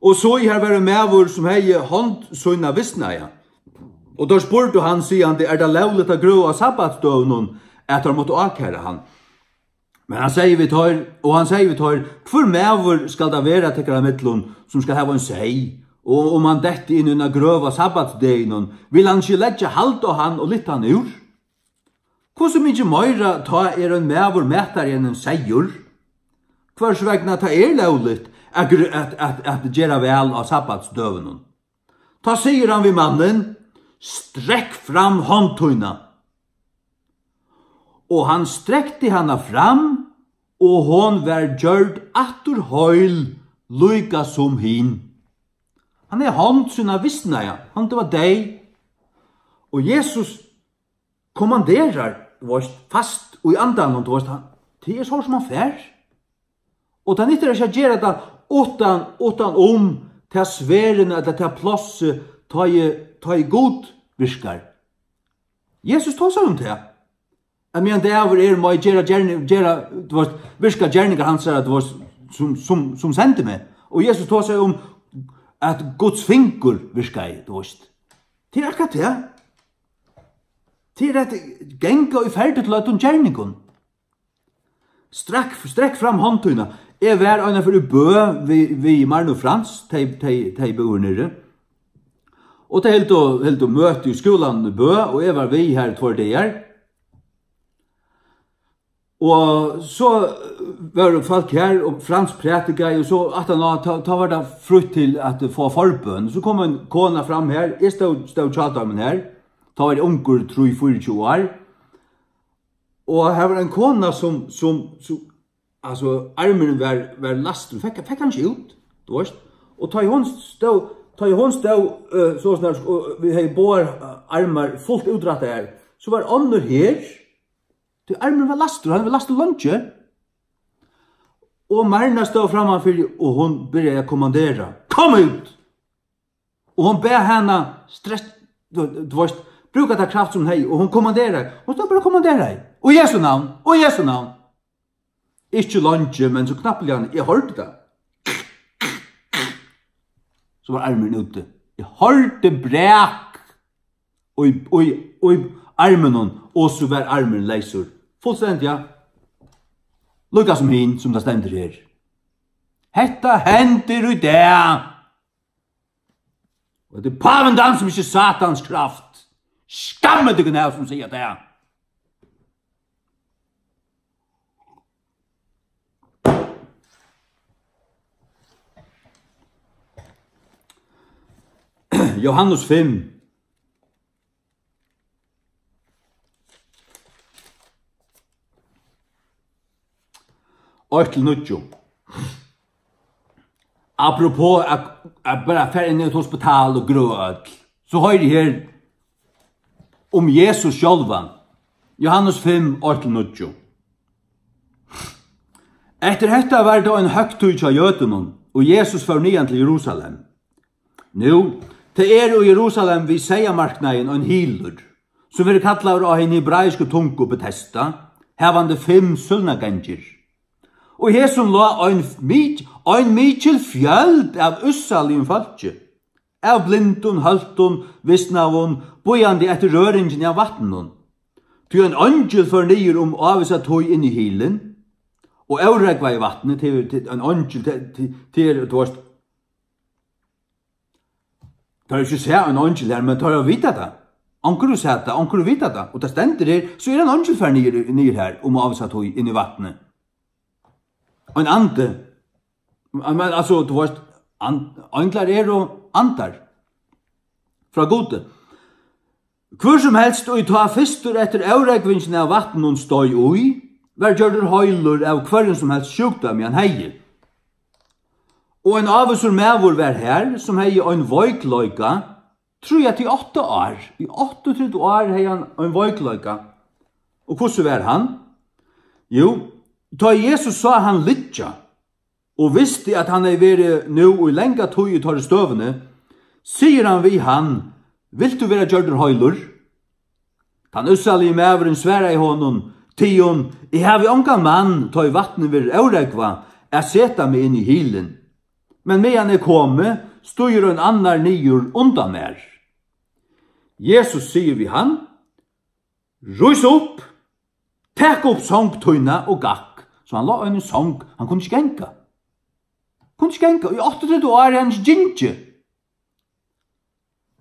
og so í har var ein maður, sum hevði hond sína visnaða. Og teir spurdu hann, sigandi, er tað lógligt at grøva á sabbatsdøgunum, at teir máttu ákæra hann? Men hann segði við teir, og hann segði við teir, hvør maður skal tað vera tykkara millum, sum skal hava ein seyð, og um hann detti inn í eina grøv á sabbatsdeginum, vil hann ikki leggja hald á hann og lyfta hann úr? Hvussu mikið meira tá er ein maður mætari enn ein seyður? Hvørs vegna tað er lógligt at gr-, at, at, at gera væl á sabbatsdøgunum. Tá sigur hann við mannin, strekk fram hond tína. Og hann strekti hana fram, og hon var gjørd aftur heil, líka sum hin. Hann hevði hond sína visnaða, hondin var deyð. Og Jesus kommanderar, tú veist, fast í andanum, tú veist, hann, tað er so sum hann fer. Og tað nyttar ikki at gera tað uttan, uttan um tað sfæruna, ella tað plássið, tá ið, tá ið Gud virkar. Jesus tosar um tað. At meðan dagur er, má eg gera gerni-, gera, tú veist, virka gerningar hansara, tú veist, sum, sum, sum sendi meg. Og Jesus tosar um, at Guds fingur virkaði, tú veist. Tað er akkurát tað. Tað er at ganga í ferð til øllum gerningum. Strekk, strekk fram hond tína. Eg var eina ferð í Bø við, við Marnu Frans, tey, tey, tey búðu niðri. Og tey hildu, hildu møti í skúlanum í Bø, og eg var við har tveir dagar. Og so, eh, vóru fólk har, og Frans prædikaði, og so aftaná, tá, tá var tað frítt til at fáa forbøn. So kom ein kona fram har, eg stóð, stóð hjá teimum har, tá var eg ungur, trý, fýraogtjúgu ár. Og har var ein kona, sum, sum, sum, altso, armurin var, var læstur, fekk, fekk hann ikki út, tú veist. Og tá ið hon stóð, tá ið hon stóð, eh, so snar, og vit høvdu báðar, eh, armar fult útrættar har, so var onnur her, tí armurin var læstur, hann var læstur leingi. Og Marna stóð frammanfyri, og hon byrjaði at kommandera: Kom út! Og hon bað hana stress, tú, tú veist, brúka ta kraft sum hon hevði, og hon kommanderar. Hon stóð bara og kommanderaði. Og Jesu navn, og Jesu navn. Ikki leingi, men so knappliga, eg hoyrdi tað. So var armurin úti. Eg hoyrdi brak í, í, í arminum, og so var armurin leysur. Fullstendiga. Líka sum hin, sum tað stendur her. Hetta hendir í dag. Og tað er pávin, hann sum ikki Satans kraft. Skammið tykkum av, sum siga tað. Jóhannes fimm, eitt til níggju. Apropos at, at bara fara inn í eitt hospital og grøða øll, so hoyri eg her um Jesus sjálvan. Jóhannes fimm, eitt til níggju. Eftir hetta var tað ein høgtíð hjá jødunum, og Jesus fór niðan til Jerusalem. Nú, tað er í Jerusalem við seyðamarknaðin ein hylur, sum verður kallaður á hini hebraisku tungu Betesda, havandi fimm súlnagangir. Og í hesum lá ein mik-, ein mikil fjøld av ússaligum fólki, av blindum, hóltum, visnaðum, bíðandi eftir røringini av vatninum. Tí ein eingil fór niður um ávissa tíð inn í hylin og órógvaði vatnið. Til, til ein eingil, til, til, til, tú veist, teir hava ikki sæð ein eingil her, men teir hava vitað tað. Onkur hevur sæð tað, onkur hevur vitað tað, og tað stendur her, so er ein eingil farin niður, niður her um ávissa tíð inn í vatnið. Ein andi. Men, altso, tú veist, an-, einglar eru andar frá Gudi. Hvør sum helst, ið tá fyrstur eftir órógvingina av vatninum steig í, var gjørdur heilur av hvørjum sum helst sjúkdómi, hann hevði. Og ein ávísur maður var har, sum hevði ein veikleika, trý til átta ár. Í áttaogtretivu ár hevði hann ein veikleika. Og hvussu var hann? Jú, tá Jesus sá hann liggja, og visti, at hann hevði verið nú í langa tíð í teirri støðuni, sigur hann við hann: "Vilt tú vera gjørdur heilur?" Tann ússaligi maðurin svaraði honum: "Tigum, eg havi ongan mann, tá ið vatnið verður órógvað, at seta meg inn í hylin. Men meðan eg komi, stígur ein annar niður undan mær." Jesus sigur við hann: "Rís upp, tak upp song tína og gakk." So hann lá í einum song, hann kundi ikki ganga. Kundi ikki ganga, í áttaogtretivu ár er hann ikki gingið.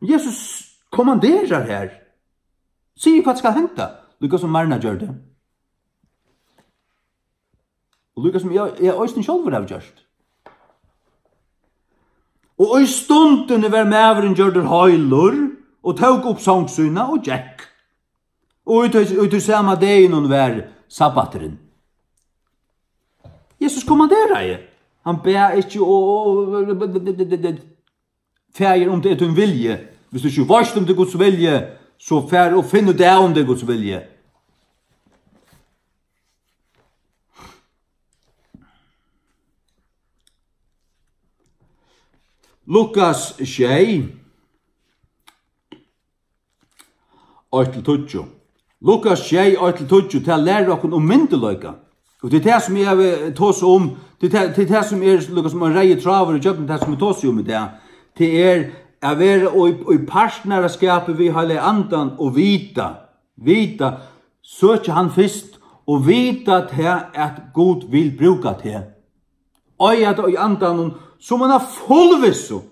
Jesus kommanderar her. Sigur, hvat skal henda? Líka sum Marna gjørdi. Og líka sum eg, eg eisini sjálvur havi gjørt. Og í stundini var maðurin gjørdur heilur og tók upp song sína og gekk. Og í tí, í tí sama deginum var sabbaturin. Jesus kommanderaði. Hann bað ikki og, og, og, og, og, og, og, Faðir, um tað er tín vilji. Viss tú ikki veitst, um tað er Guds vilji, so far og finn út av, um tað er Guds vilji. Lukas sjey, eitt til tíggju. Lukas sjey, eitt til tíggju, tað lærir okkum um myndugleika. Og tað er tað, sum eg havi tosað um, tað er tað, tað er tað, sum er, líka sum ein reyður tráður í gjøgnum tað, sum eg tosi um í dag. Tað er at vera í, í partnaraskapi við Heilaga Andan og vita, vita, søkja hann fyrst og vita tað, at Gud vil brúka teg. Eiga tað í Andanum sum eina fullvissu.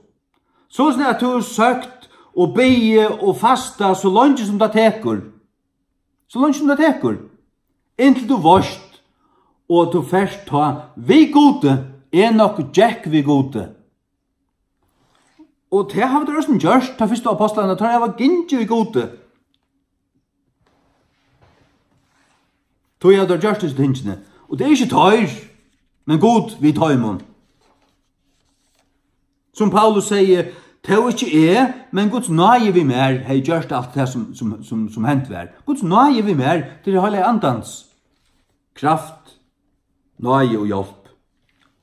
Soleiðis at tú hevur søkt og biðið og fastað so leingi sum tað tekur. So leingi sum tað tekur. Inntil tú veitst, og at tú fert tá við Gudi. Enok gekk við Gudi. Og tað hava teir eisini gjørt, teir fyrstu ápostlarnir, teir hava gingið við Gudi. Tí hava teir gjørt hesi tingini. Og tað er ikki teir, men Gud við teimum. Sum Paulus segði: "Tó ikki eg, men Guds náði við mær, hevði gjørt alt tað, sum, sum, sum, sum hent var." Guds náði við mær, tað er Heilaga Andans kraft, náði og hjálp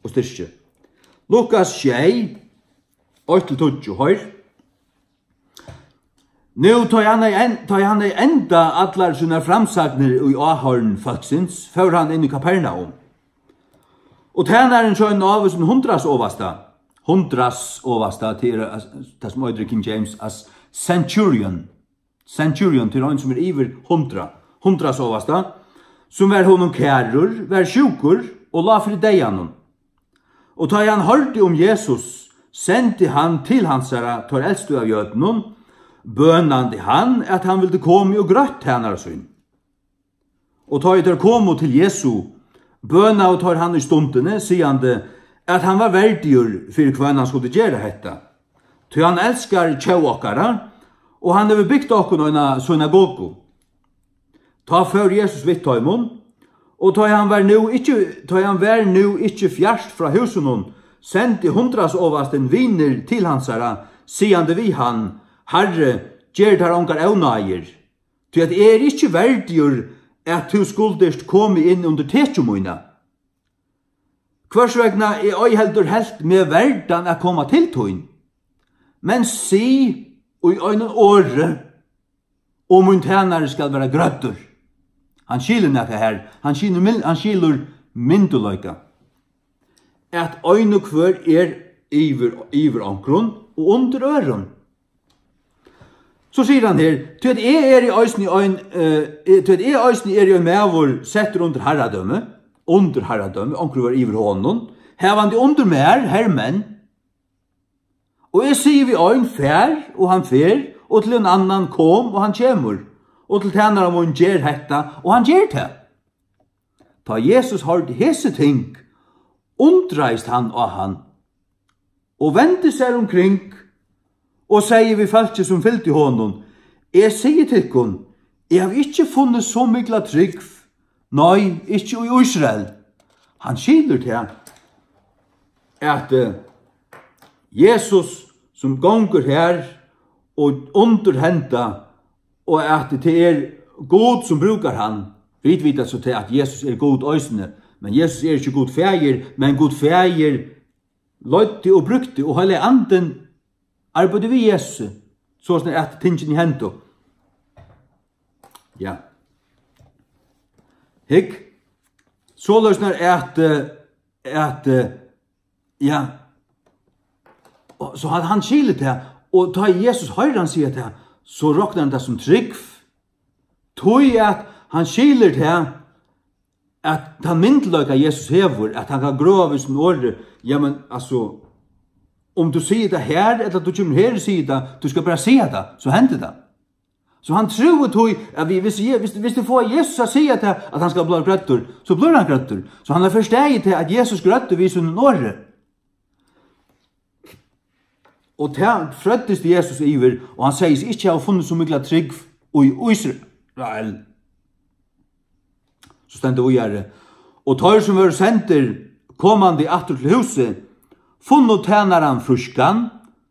og styrki. Lukas sjey, eitt til tíggju, hoyr. Nú, tá ið hann hevði en-, tá ið hann hevði endað allar sínar framsagnir í áhoyrn fólksins, fór hann inn í Kapernaum. Og tænarin hjá einum ávísum hundraðsovasta, hundraðsovasta, tað er, eh, tað sum eitur í King James as centurion. Centurion, tað er ein sum er yvir hundrað, hundraðsovasta, sum var honum kærur, var sjúkur og lá fyri deyðanum. Og tá ið hann hoyrdi um Jesus, sendi hann til hansara teir elstu av jødunum, bønandi hann, at hann vildi koma og grøtt tænara sín. Og tá ið teir komu til Jesu, bønaðu teir hann í stundini, sigandi, at hann var verdigur, fyri hvønn hann skuldi gera hetta. tí hann elskar tjóð okkara, og hann hevur bygt okkum eina synagogu. Tá fór Jesus við teimum, og tá hann var nú ikki, tá hann var nú ikki fjart frá húsinum, sendi hundraðsovastin vinir til hansara, sigandi við hann: Harri, ger tær ongar ónáðir, tí at eg eri ikki verdigur, at tú skuldist komið inn undir tekju mína. Hvørs vegna eg ei heldur helt meg verdan at koma til tín. Men sig í einum orði, og mín tænari skal vera grøddur. Hann skilur nakað her. Hann skilur mil-, hann skilur myndugleika. At ein og hvør er yvir, yvir onkrum og undir øðrum. So sigur hann her, tí at eg eri eisini ein, eh, eh, tí at eg eisini eri ein maður settur undir harradømi, undir harradømi, onkur var yvir honum, havandi undir mær hermenn. Og eg sigi við ein: Far, og hann fer, og til ein annan: Kom, og hann kemur, og til tænara mín: Ger hetta, og hann ger tað. Tá Jesus hoyrdi hesi ting, undraðist hann á hann, og vendi sær umkring, og segði við fólkið, sum fylgdi honum: Eg sigi tykkum, eg havi ikki funnið so mikla trúgv, nei, ikki í Ísrael. Hann skilur tað, at, eh, Jesus, sum gongur her og undur henda, og at tað er Gud, sum brúkar hann. Vit vita so tað, at Jesus er Gud eisini, men Jesus er ikki Gud Faðir, men Gud Faðir leiddi og brúkti, og Heilagi Andin arbeiddi við Jesusi, soleiðis at tingini hendu. Ja. Hygg, soleiðis at, eh, at, eh, ja, og so hann, hann skilur tað, og tá Jesus hoyrir hann siga tað, so roknar hann tað sum trúgv, tí at hann skilur tað, at tann myndugleika Jesus hevur, at hann kann grøða við sínum orði, ja, men, altso, um tú sigur tað her, ella tú kemur her og sigur tað, tú skal bara siga tað, so hendir tað. So hann trúði tí, at við, viss, Je-, viss, viss tú fáa Jesus at siga tað, at hann skal blíva grøddur, so blívur hann grøddur. So hann hevur forstaðið tað, at Jesus grøddi við sínum orði. Og tað frøddist Jesus yvir, og hann segði seg ikki hava funnið so mikla trúgv í Ísrael. So stendur víðari: Og teir, sum vóru sendir, komandi aftur til húsið, funnu tænaran frískan,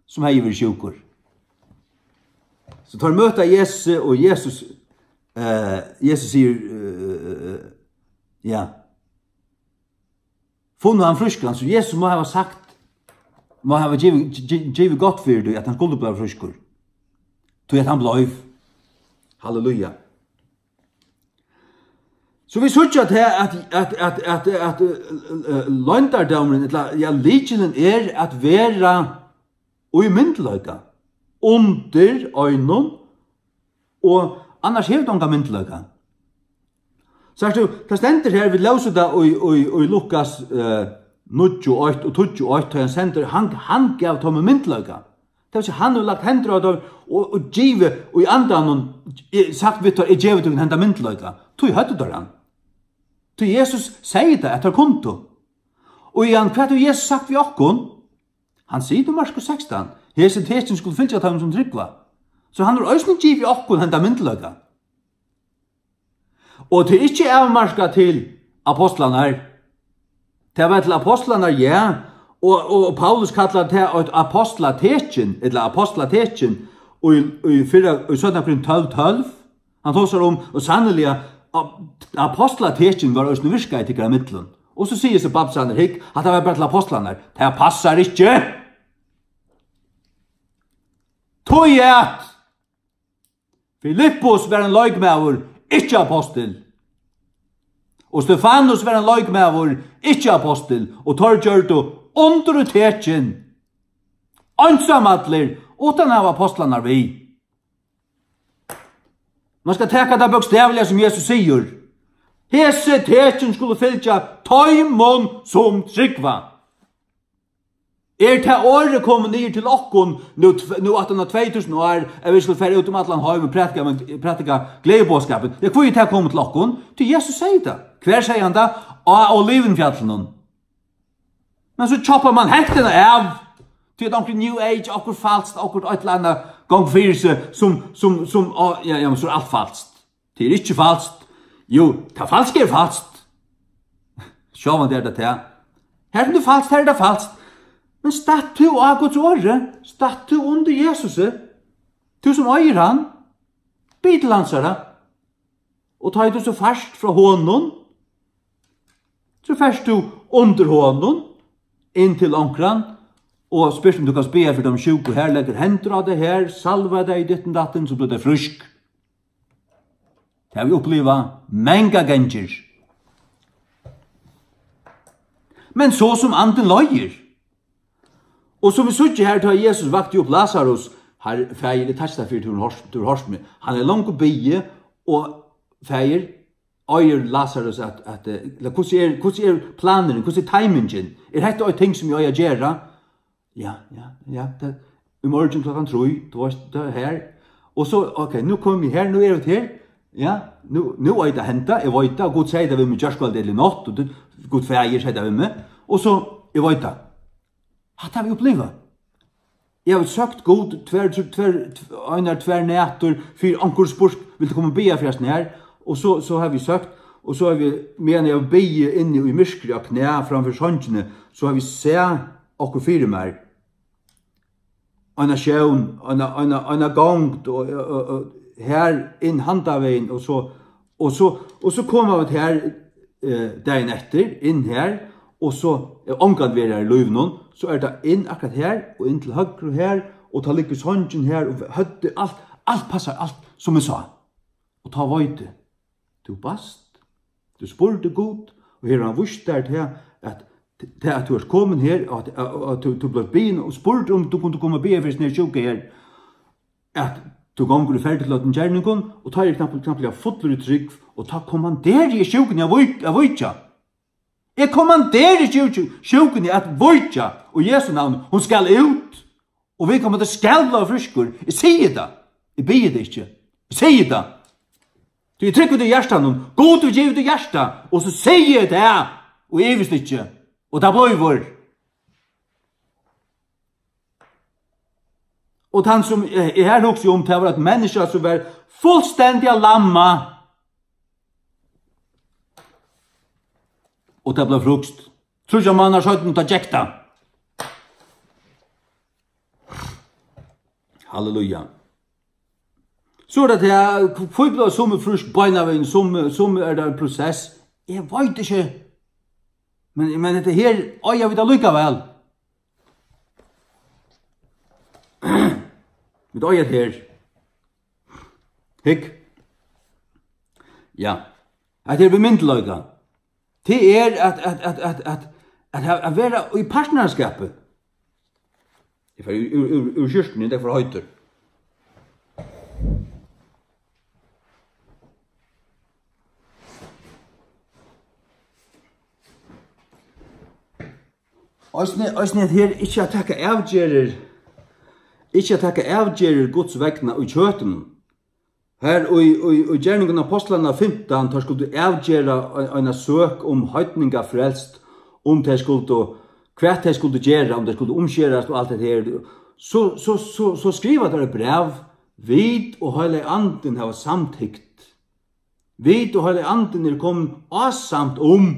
sum hevði verið sjúkur. So teir møta Jesusi, og Jesus, eh, Jesus sigur, eh, ja, funnu hann frískan, so Jesus má hava sagt, má hava givið, gi-, gi-, givið gott fyri tí, at hann skuldi blíva frískur. Tí at hann bleiv. Halleluja. So vit síggja tað, at, at, at, at, at, eh, eh, loyndardómurin, ella, ja, lykilin er at vera í myndugleika, undir einum, og annars hevur tú ongan myndugleika. Sært tú, tað stendur her, vit lósu tað í, í, í Lukas, eh, níggju eitt og tíggju eitt, tá hann sendir, hann, hann gav teimum myndugleika. Tað vil siga, hann hevur lagt hendur á teir og, og givið í andanum, eh, sagt við teir: Eg gevi tykkum henda myndugleika. Tí høvdu teir hann. Tí Jesus segði tað, at teir kundu. Og Jan, hvat hevur Jesus sagt við okkum? Hann sigur í Markus sekstan: Hesi tekin skulu fylgja teimum, sum trúgva. So hann hevur eisini givið okkum henda myndugleika. Og tað er ikki avmarkað til apostlarnar. Tað var til apostlarnar, ja, og, og Paulus kallar tað eitt apostlatekin, ella apostlatekin, og í, í fyrra, í seinna Korint tólv tólv, hann tosar um, og sanniliga, ap-, apostlatekin var eisini virkað í tykkara millum. Og so sigur Sebastian: Hygg, hatta var bara til apostlarnar. Tað passar ikki. Tí at Filippus var ein leikmaður, ikki apostul. Og Stefanus var ein leikmaður, ikki apostul. Og teir gjørdu undur og tekin, einsamallir, uttan at hava apostlarnar við. Man skal taka tað bókstavliga, sum Jesus sigur: Hesi tekin skulu fylgja teimum, sum trúgva. Er tað orðið komið niður til okkum nú tv-, nú aftan á tvey túsund ár, at vit skulu fara út um allan heim og prædika, men, prædika gleðiboðskapin? Ja, hví er tað komið til okkum? Tí Jesus segði tað. Hvar segði hann tað? Á Olivinfjallinum. Men so choppar man hektini av. Tí at okkurt New Age, okkurt falskt, okkurt eitt ella annað gongur fyri seg, sum, sum, sum, á, ja, ja, men so er alt falskt. Tað er ikki falskt. Jú, tað falska er falskt. Sjálvandi er tað tað. Her er tað falskt, her er tað falskt. Men statt tú á Guds orði, statt tú undir Jesusi, tú sum eigur hann, bið til hansara. Og tá ið tú so fært frá honum, so fært tú undir honum, inn til onkran, og spyrt um tú kanst biðja fyri teimum sjúku her, leggur hendur á tey her, salvar tey í ditten datten, so blíva tey frísk. Tað havi eg upplivað mangar gangir. Men so sum andin leiðir. Og sum vit síggja her, tá Jesus vakti upp Lazarus, har, Faðir, eg takki tær fyri, tú hevur hoyrt, tú hevur hoyrt meg. Hann er longu biðið, og Faðir, eigur Lazarus at, at, eh, ella hvussu er, hvussu er planurin, hvussu er timingin? Er hetta eitt ting sum eg eigi at gera? Ja, ja, ja, tað, í morgin klokkan trý, tú veist, tað er her. Og so, ok, nú komi eg her, nú eru vit her. Ja, nú, nú er tað hent, eg veit tað, Gud segði tað við meg gjárkvøldið ella í nátt, og tað, Gud Faðir segði tað við meg. Og so, eg veit tað. Hatta havi eg upplivað. Eg havi søkt Gud tvær, tvær, tv-, einar tvær nætur fyri onkur spurt, vilt tú koma og biðja fyri hasum her? Og so, so havi eg søkt, og so havi eg, meðan eg havi biðið inni í myrkri á knæ framfyri songini, so havi eg sæð okkurt fyri mær. Eina sjón, eina, eina, eina gongd, og, og, og, og her inn handan vegin, og so, og so, og so koma vit her, eh, dagin eftir, inn her, og so er ongantíð verið her í lívinum, so er tað inn akkurát her, og inn til høgru her, og tá liggur songin her, og høvdið, alt, alt passar, alt sum eg sá. Og tá veit eg, tú baðst, tú spurdi Gud, og her hevur hann víst tær tað, at, tað, at tú ert komin her, og at, at, at tú, tú bleivst biðin og spurd um tú kundi koma og biðja fyri hesum her sjúka her, at tú gongur í ferð til øllum gerningum, og tá eri eg knappliga, knappliga fullur í trúgv, og tá kommanderi eg sjúkuni at vík-, at víkja. Eg kommanderi sjúk-, sjúkuni at víkja í Jesu navni. Hon skal út, og viðkomandi skal blíva frískur. Eg sigi tað. Eg biði tað ikki. Eg sigi tað. Tí eg trúgvi tað í hjartanum. Gud hevur givið tað í hjarta. Og so sigi eg tað, og ivist ikki. Og tað blívur. Og tann sum eg, eg her hugsi um, tað var eitt menniskja sum var fullstendiga lamma. Og tað bleiv frískt. Tríggjar mánaðar seinni, tá gekk tað. Halleluja. So er tað her, hví blíva summi frísk beinanvegin, summi, summi er tað ein prosess. Eg veit ikki. Men, men hetta her eiga vit allíkavæl. Vit eiga hetta her. Hygg. Ja. Hetta er við myndugleika. Tað er at, at, at, at, at, at, ha-, at vera í partnarskapi. Eg fari úr, úr, úr, úr skjúrtuni, eg fari heitur. Eisini, eisini at her ikki at taka avgerðir, ikki at taka avgerðir Guds vegna í kjøtinum. Her í, í, í Gerningar Ápostlanna fimtan, teir skuldu avgera ein, eina søk um heidningar frelst, um tey skuldu, hvat tey skuldu gera, um tey skuldu umskerast og alt hetta her. So, so, so, so skriva teir eitt bræv, vit og Heilagi Andin hava samtykt. Vit og Heilagi Andin eru komin ásamt um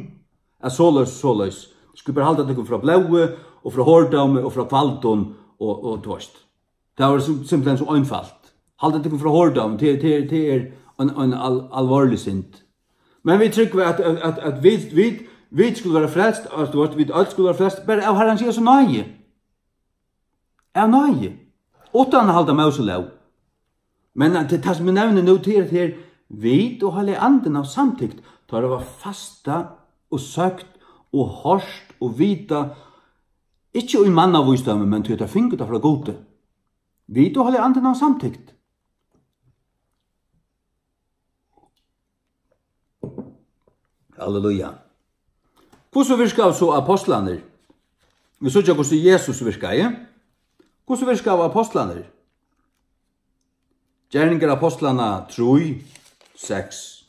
at soleiðis, soleiðis. Skulu bara halda tykkum frá blóði og frá hordómi og frá kvaldum og, og, tú veist. Tað var sim-, simpelthen so einfalt. Halda tykkum frá hordómi, tað, tað, tað er ein, ein al-, alvorlig synd. Men vit trúgva at, at, at, at vit, vit, vit skulu vera frelst, at, tú veist, vit øll skulu vera frelst, bara av Harrans Jesu náði. Av náði. Uttan at halda Móselóg. Men at tað, tað sum eg nevni nú, tað er, tað er, vit og Heilagi Andin hava samtykt, tá tað var fasta og søkt og hoyrt og vita, ikki í mannavísdómi, men tí at teir fingu tað frá Gudi. Vit og Heilagi Andin hava samtykt. Halleluja. Hvussu virkaðu so ápostlarnir? Vit síggja, hvussu Jesus virkaði. Hvussu virkaðu ápostlarnir? Gerningar Ápostlanna trý, seks.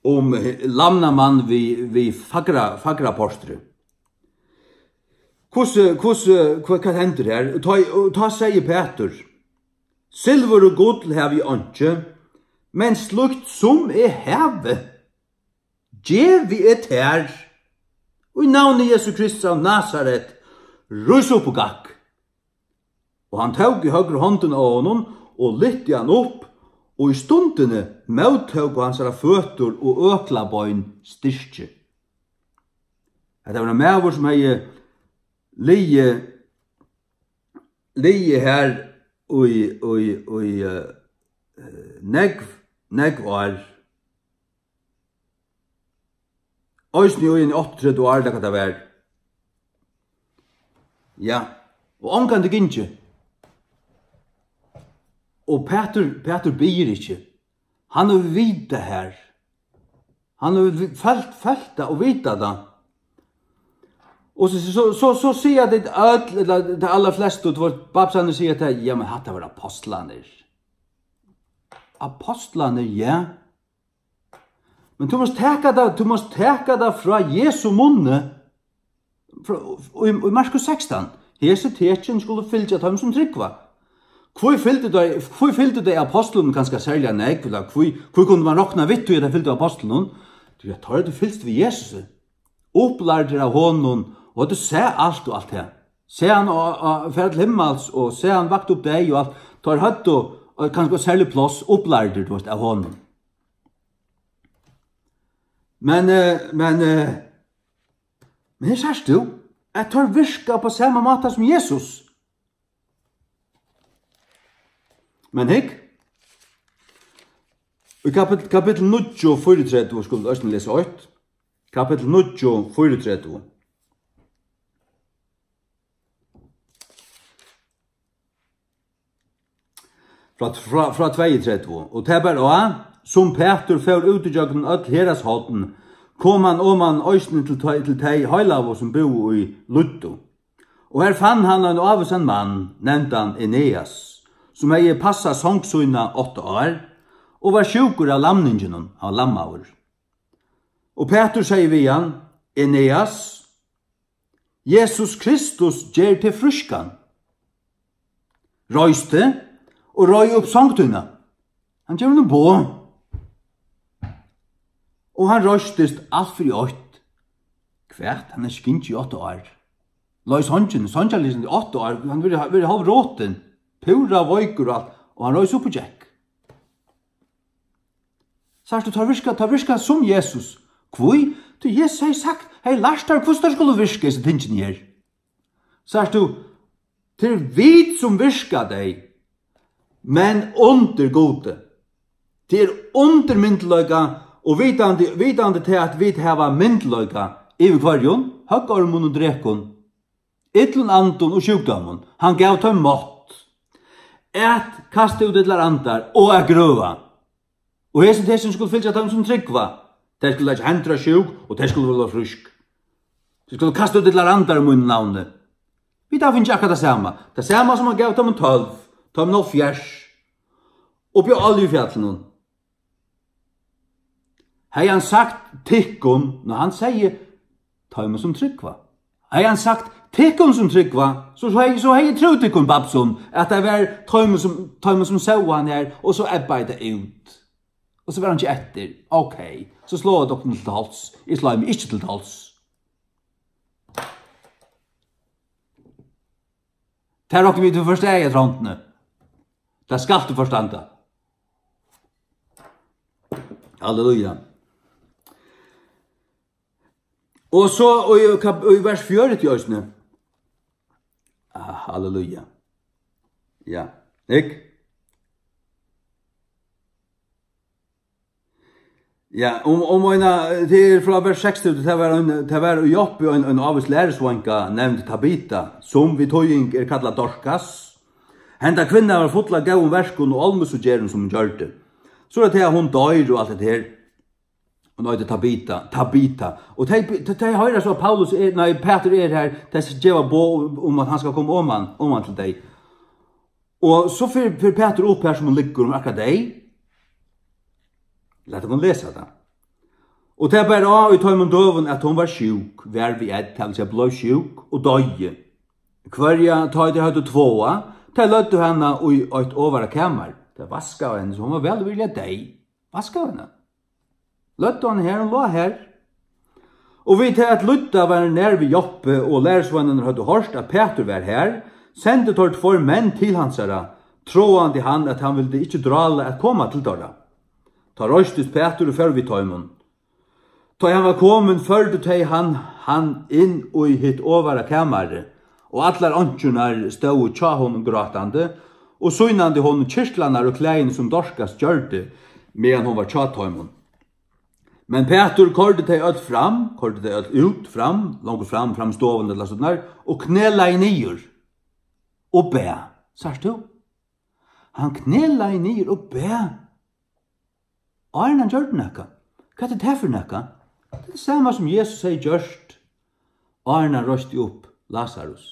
Um lamnan mann við, við fagra, fagraportri. Hvussu, hvussu, hvat, hvat hendir her? Og tá, og tá segði Pætur: Silvur og gull havi eg einki, men slíkt sum eg havi, gevi eg tær. Í navni Jesu Krists av Nasaret, rís upp og gakk. Og hann tók í høgru hondina á honum og lyfti hann upp, og í stundini móttóku hansara føtur og øklabein styrki. Hetta var ein maður, sum hevði ligið, ligið her í, í, í, eh, nógv, nógv ár. Eisini í eini áttaogtretivu ár, ella hvat tað var. Ja, og ongantíð gingið. Og Pætur, Pætur biður ikki. Hann hevur vitað her. Hann hevur vi-, følt, følt tað og vitað tað. Og so, so, so, so siga tit øll, ella tey allarflestu, tú veit, babsarnir siga tað: "Ja, men hatta var ápostlarnir." Ápostlarnir, ja. Men tú mást taka tað, tú mást taka tað frá Jesu munni. Frá, í, í Markus sekstan: "Hesi tekin skulu fylgja teimum, sum trúgva." Hví fylgdu tey, hví fylgdu tey ápostlunum kanska serliga nógv, ella hví, hví kundi mann rokna við tí, at tey fylgdu ápostlunum? Tí at teir høvdu fylgst við Jesusi, upplærdir av honum, og høvdu sæð alt og alt tað. Sæð hann á, á, fara til himmals, og sæð hann vakta upp deyð og alt. Teir høvdu, eh, kanska eitt serligt pláss, upplærdir, tú veist, av honum. Men, eh, men, eh, men her sært tú, at teir virka upp á sama máta sum Jesus. Men hygg, í kapit-, kapittul níggju, fýraogtretivu, skulu vit eisini lesa eitt. Kapittul níggju, fýraogtretivu. Frá, frá, frá tveyogtretivu: "Og tað bar á, sum Pætur fór út ígjøgnum øll Hera's horn, kom hann oman eisini til tey, til tey heilagu, sum búðu í Lyddu. Og her fann hann ein ávísan mann, nevndan Eneas, sum hevði passað song sína átta ár, og var sjúkur av lamninginum", hann var lammaður. Og Pætur segði við hann: "Eneas, Jesus Kristus ger teg frískan. Reis teg og reið upp song tína." Hann gevur honum boð. Og hann reistist alt fyri eitt. Hvat? Hann er ikki gingið í átta ár. Leið songin, songjarleysin í átta ár. Hann verður, verður hálvrotin. Púra veikur og alt. Og hann reis upp og gekk. Sært tú, teir virka, teir virka sum Jesus. Hví? Tí Jesus hevði sagt, hevði lært teir, hvussu teir skulu virka, hesi tingini her. Sært tú, tað eru vit, sum virka tey, men undir Gudi. Tað er undir myndugleika, og vitandi, vitandi tað, at vit hava myndugleika yvir hvørjum, høggormum og drekum, illum andum og sjúkdómum. Hann gav teim mátt at kasta út illar andar og at grøða. Og hesi tey, sum skulu fylgja teimum, sum trúgva, tey skulu leggja hendur á sjúk, og tey skulu verða frísk. Tey skulu kasta út illar andar í mínum navni. Vit hava fingið akkurát tað sama. Tað sama sum hann gav teimum tólv, teimum hálvfjerðs, uppi á Oljufjallinum. Hevði hann sagt tykkum, ná, hann segði teimum, sum trúgva. Hevði hann sagt tykkum, sum trúgva, so, so hevði, so hevði eg trúð tykkum, babsum, at tað var teimum, sum, teimum, sum sóu hann her, og so ebbaði tað út. Og so var hann ikki eftir. Ok, so sláa tit okkum til tols. Eg slái meg ikki til tols. Tað rokni vit, tú forstår, Trondni. Tað skalt tú forstanda. Halleluja. Og so, og í kap-, og í vers fjøruti eisini. Ah, halleluja. Ja, ikki? Ja, um, um eina, tað er frá vers seksogtjúgu, tað var ein, tað var í Joppa ein, ein ávís lærisveinga, nevnd Tabita, sum við týðing er kallað Dorkas. Henda kvinna var full av góðum verkum og olmussugerðum, sum hon gjørdi. So er tað, at hon doyr og alt hetta her. Hon eitur Tabita, Tabita. Og tey, tey, tey hoyra so, at Paulus er, nei, Pætur er her, tey geva boð um, um, at hann skal koma oman, oman til tey. Og so fer, fer Pætur upp her, sum hon liggur, hon er akkurát deyð. Lat okkum lesa tað. Og tað bar á í teimum døgum, at hon var sjúk, var við ð, tað vil siga, bleiv sjúk og doyði. Hvørja, tá ið tey høvdu tváað, tey løgdu hana í eitt ovara kamar. Tey vaskaðu henni, so hon var væl og virðiliga deyð. Vaskaðu hana. Løgdu hana har, hon lá har. Og við tað at lýdda var nær við Joppu, og lærisveinarnir høvdu hoyrt, at Pætur var har, sendu teir tveir menn til hansara, tráandi hann, at hann vildi ikki drála at koma til teirra. Tá reistist Pætur og fór við teimum. Tá ið hann var komin, førdu tey hann, hann inn í hitt ovara kamarið, og allar einkjurnar stóðu hjá honum grátandi, og sýnandi honum kyrtlarnar og klæðini, sum Dorkas gjørdi, meðan hon var hjá teimum. Men Pætur koyrdi tey øll fram, koyrdi tey øll út, fram, longur fram, fram í stovuna, ella so nær, og knelaði niður og bað. Sært tú? Hann knelaði niður og bað. Áðrenn hann gjørdi nakað. Hvat er tað fyri nakað? Tað er tað sama sum Jesus hevði gjørt, áðrenn hann reisti upp Lasarus.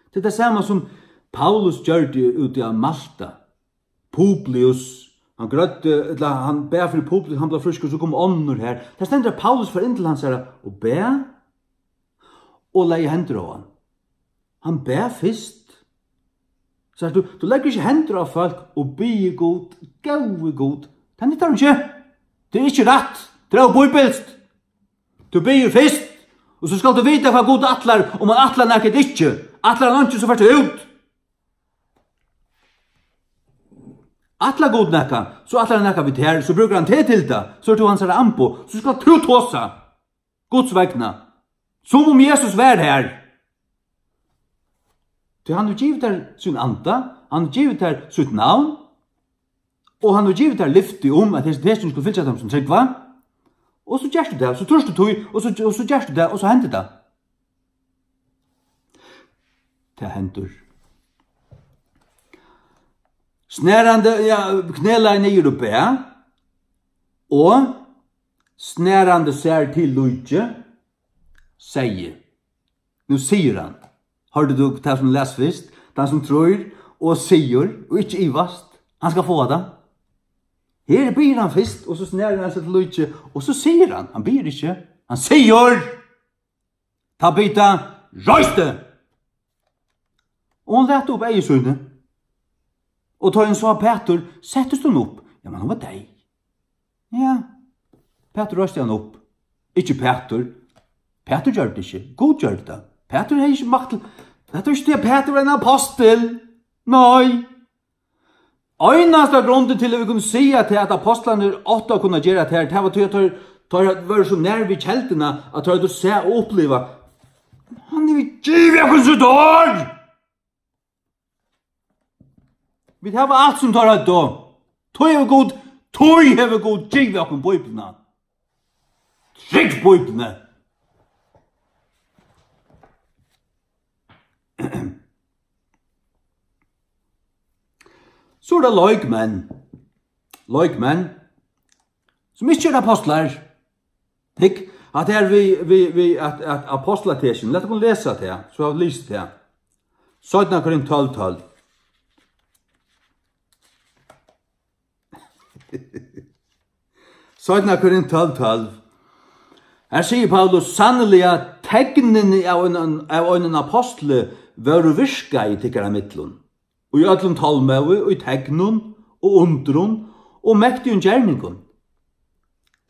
Tað er tað sama sum Paulus gjørdi úti á Malta. Publius, hann grøddi, ella hann bað fyri Publius, hann bleiv frískur, so komu onnur har. Tað stendur, at Paulus fór inn til hansara og bað, og legði hendur á hann. Hann bað fyrst. Sært tú, tú leggur ikki hendur á fólk og biður Gud, góði Gud. Tað nyttar ikki. Tað er ikki rætt. Tað er óbíbilskt. Tú biður fyrst, og so skalt tú vita, hvat Gud ætlar, um hann ætlar nakað ikki. Ætlar hann einki, so fert tú út. Ætlar Gud nakað, so ætlar hann nakað við tær, so brúkar hann teg til tað, so ert tú hansara amboð, so skalt tú tosa Guds vegna, sum um Jesus var har. Tí hann hevur givið tær sín anda, hann hevur givið tær sítt navn, og hann hevur givið tær lyfti um, at hesin tekin skulu fylgja teimum sum trúgva. Og so gert tú tað, so trýrt tú tí, og so, og so gert tú tað, og so hendir tað. Tað hendir. Snarandi, ja, knelaði niður og bað, og snarandi sær til líkið, segði. Nú sigur hann. Hoyrdi tú tað sum las fyrst? Tann sum trýr og sigur og ikki ivast, hann skal fáa tað. Her biður hann fyrst, og so snarandi sær til líkið, og so sigur hann. Hann biður ikki. Hann sigur: Tabita, reis teg! Og hon læt upp eygu síni. Og tá hon sá Pætur, settist hon upp. Ja, men hon var deyð. Ja, Pætur reisti hann upp. Ikki Pætur. Pætur gjørdi tað ikki. Gud gjørdi tað. Pætur hevði ikki makt til, Pætur var ikki til, Pætur var ein apostul. Nei. Einasta grundin til, at vit kunnu siga tað, at apostlarnir áttu at kunna gera tað her, tað var tí, at teir, teir vóru so nær við kelduna, at teir høvdu sæð og upplivað. Hann hevur givið okkum sítt orð! Vit hava alt, sum teir høvdu. Tí hevur Gud, tí hevur Gud givið okkum Bíbliuna. Trúgv Bíbliuni. So eru tað leikmenn. Leikmenn, sum ikki eru apostlar. Hygg, at her við, við, við at, at apostlatekin, lat okkum lesa tað, so hava vit lisið tað. Seinna Korint tólv tólv. Seinna Korint tólv tólv. Her sigur Paulus: Sanniliga, tegnini av einum, av einum apostli vóru virkað í tykkara millum, í øllum tolmóði, í tegnum og undrum og mektigum gerningum.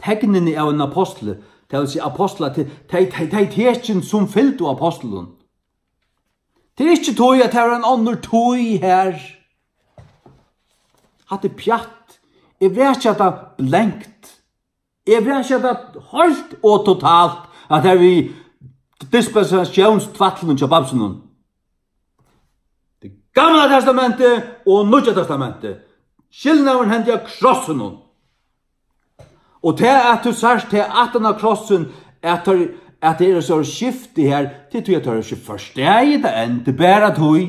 Tegnini av einum apostli, tað vil siga apostlar, tey, tey, tey, tey tekin, sum fylgdu apostlunum. Tað er ikki tí, at tað var ein onnur tíð her. Hatta er pjatt. Eg vil ikki hava tað blankt. Eg vil ikki hava tað heilt og totalt, at tað er við dispensatiónstvætlinum hjá bamsunum. Tað Gamla Testamentið og Nýggja Testamentið. Skilnaðurin hendi á krossinum. Og tað, at tú sært tað aftan á krossin, at teir, at tað er so skifti her, tað er tí, at teir ikki forstaðið tað enn, tað er bara tí.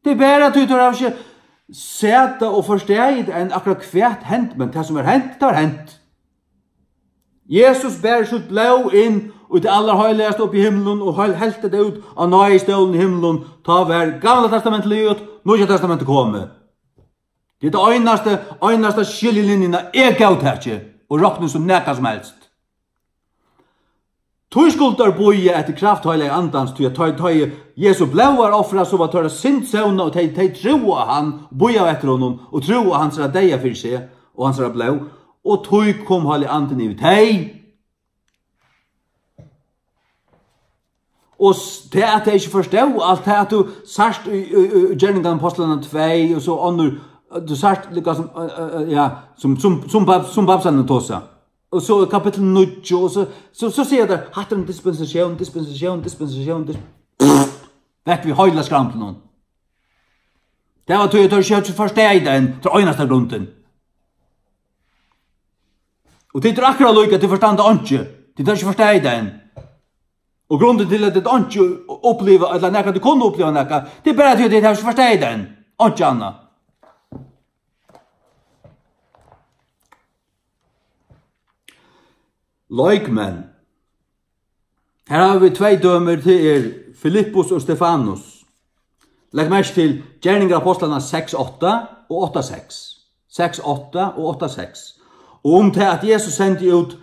Tað er bara tí, teir hava ikki sæð tað og forstaðið tað enn, akkurát hvat hent, men tað, sum er hent, tað er hent. Jesus ber sítt blóð inn í tað allarheilagasta uppi í himlum og heil-, helti tað út á náðistólin í himlum. Tá var Gamla Testamentið liðugt, Nýggja Testamentið komið. Tað er tað einasta, einasta skiljilinjuna eg góðtaki og rokni sum nakað sum helst. Tí skuldu teir bíða eftir kraft Heilaga Andans, tí at tá, tá Jesu blóð var ofrað, so var teirra synd sónað, og tey, tey trúðu á hann, og bíðaðu eftir honum, og trúðu á hansara deyða fyri seg, og hansara blóð, og tí kom Heilagi Andin yvir tey. Og s-, tað at tey ikki forstó alt, tað at tú sært í, í, í, í Gerningarnar Apostlarna tvey, og so onnur, tú sært líka sum, øh, øh, øh, ja, sum, sum, sum bab-, sum babsarnir tosa. Og so í kapittul níggju, og so, so, so siga teir, hatta er ein dispensatión, dispensatión, dispensatión, dis-, vekk við heila skramblinum. Tað var tí, at teir ikki høvdu forstaðið tað enn, til einasta grundin. Og tit eru akkurát líka, tit forstanda einki, tit hava ikki forstaðið tað enn. Og grundin til, at tit einki uppliva, ella nakað, tit kunnu uppliva nakað, tað er bara tí, at tit hava ikki forstaðið tað enn. Einki annað. Leikmenn. Her hava vit tvey dømir, tað er Filippus og Stefanus. Legg merki til Gerningar Apostlarna seks átta og átta seks. Seks átta og átta seks. Og um tað, at Jesus sendi út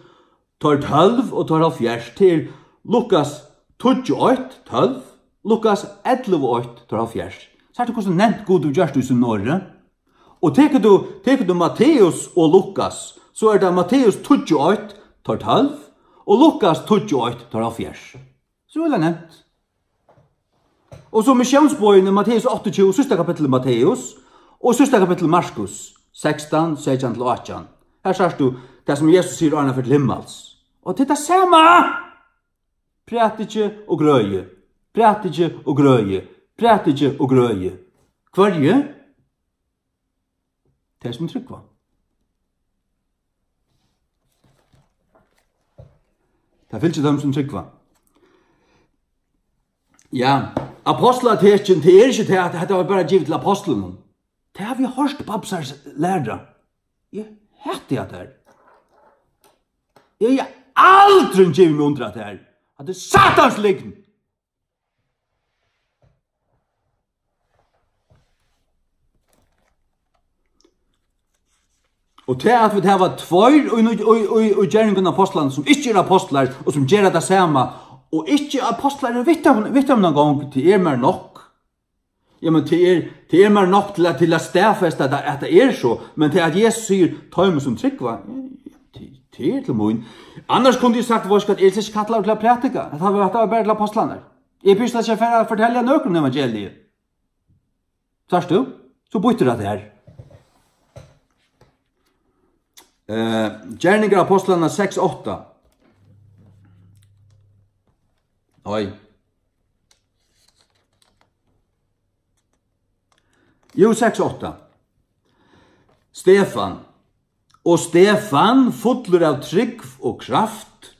teir tólv og teir hálvfjerðs, tað er Lukas tíggju eitt, tólv, Lukas ellivu eitt, teir hálvfjerðs. Sært tú, hvussu nemt Gud hevur gjørt í sínum orði? Og tekur tú, tekur tú Matteus og Lukas, so er tað Matteus tíggju eitt, teir tólv, og Lukas tíggju eitt, teir hálvfjerðs. So er tað nemt. Og so missiónsboðini, Matteus áttaogtjúgu, síðsta kapittul Matteus, og síðsta kapittul Markus, sekstan, seytjan til átjan. Her sært tú tað, sum Jesus sigur, áðrenn hann fer til himmals. Og tað er tað sama! Prædiki og grøði, prædiki og grøði, prædiki og grøði. Hvørji? Tey, sum trúgva. Tað fylgir teimum, sum trúgva. Ja, ápostlatekin, tað er ikki tað, at hetta var bara givið til ápostlunum. Tað havi eg hoyrt babsar læra. Eg hati hatta her. Eg havi aldrin givið meg undir hatta her. Hatta er satans lygn. Og tað, at vit hava tveir í, í, í, í, í Gerningarnar Apostlarna, sum ikki eru ápostlar, og sum gera tað sama, og ikki ápostlar eru við teimum, við teimum eina gongd, tað er mær nokk. Ja, men tað er, tað er mær nokk til at, til at staðfesta, at, at tað er so, men tað, at Jesus sigur, teimum sum trúgva, tað, tað er til mín. Annars kundi eg sagt, veitst tú hvat, eg eri ikki kallaður til at prædika, at tað var, tað var bara til ápostlarnar. Eg brúki slett ikki at fara at fortelja nøkrum evangeliið. Sært tú? So býttur tað her. Eh, Gerningar Apostlarna seks átta. Oj. Jú, seks átta. Stefan. Og Stefan, fullur av trúgv og kraft,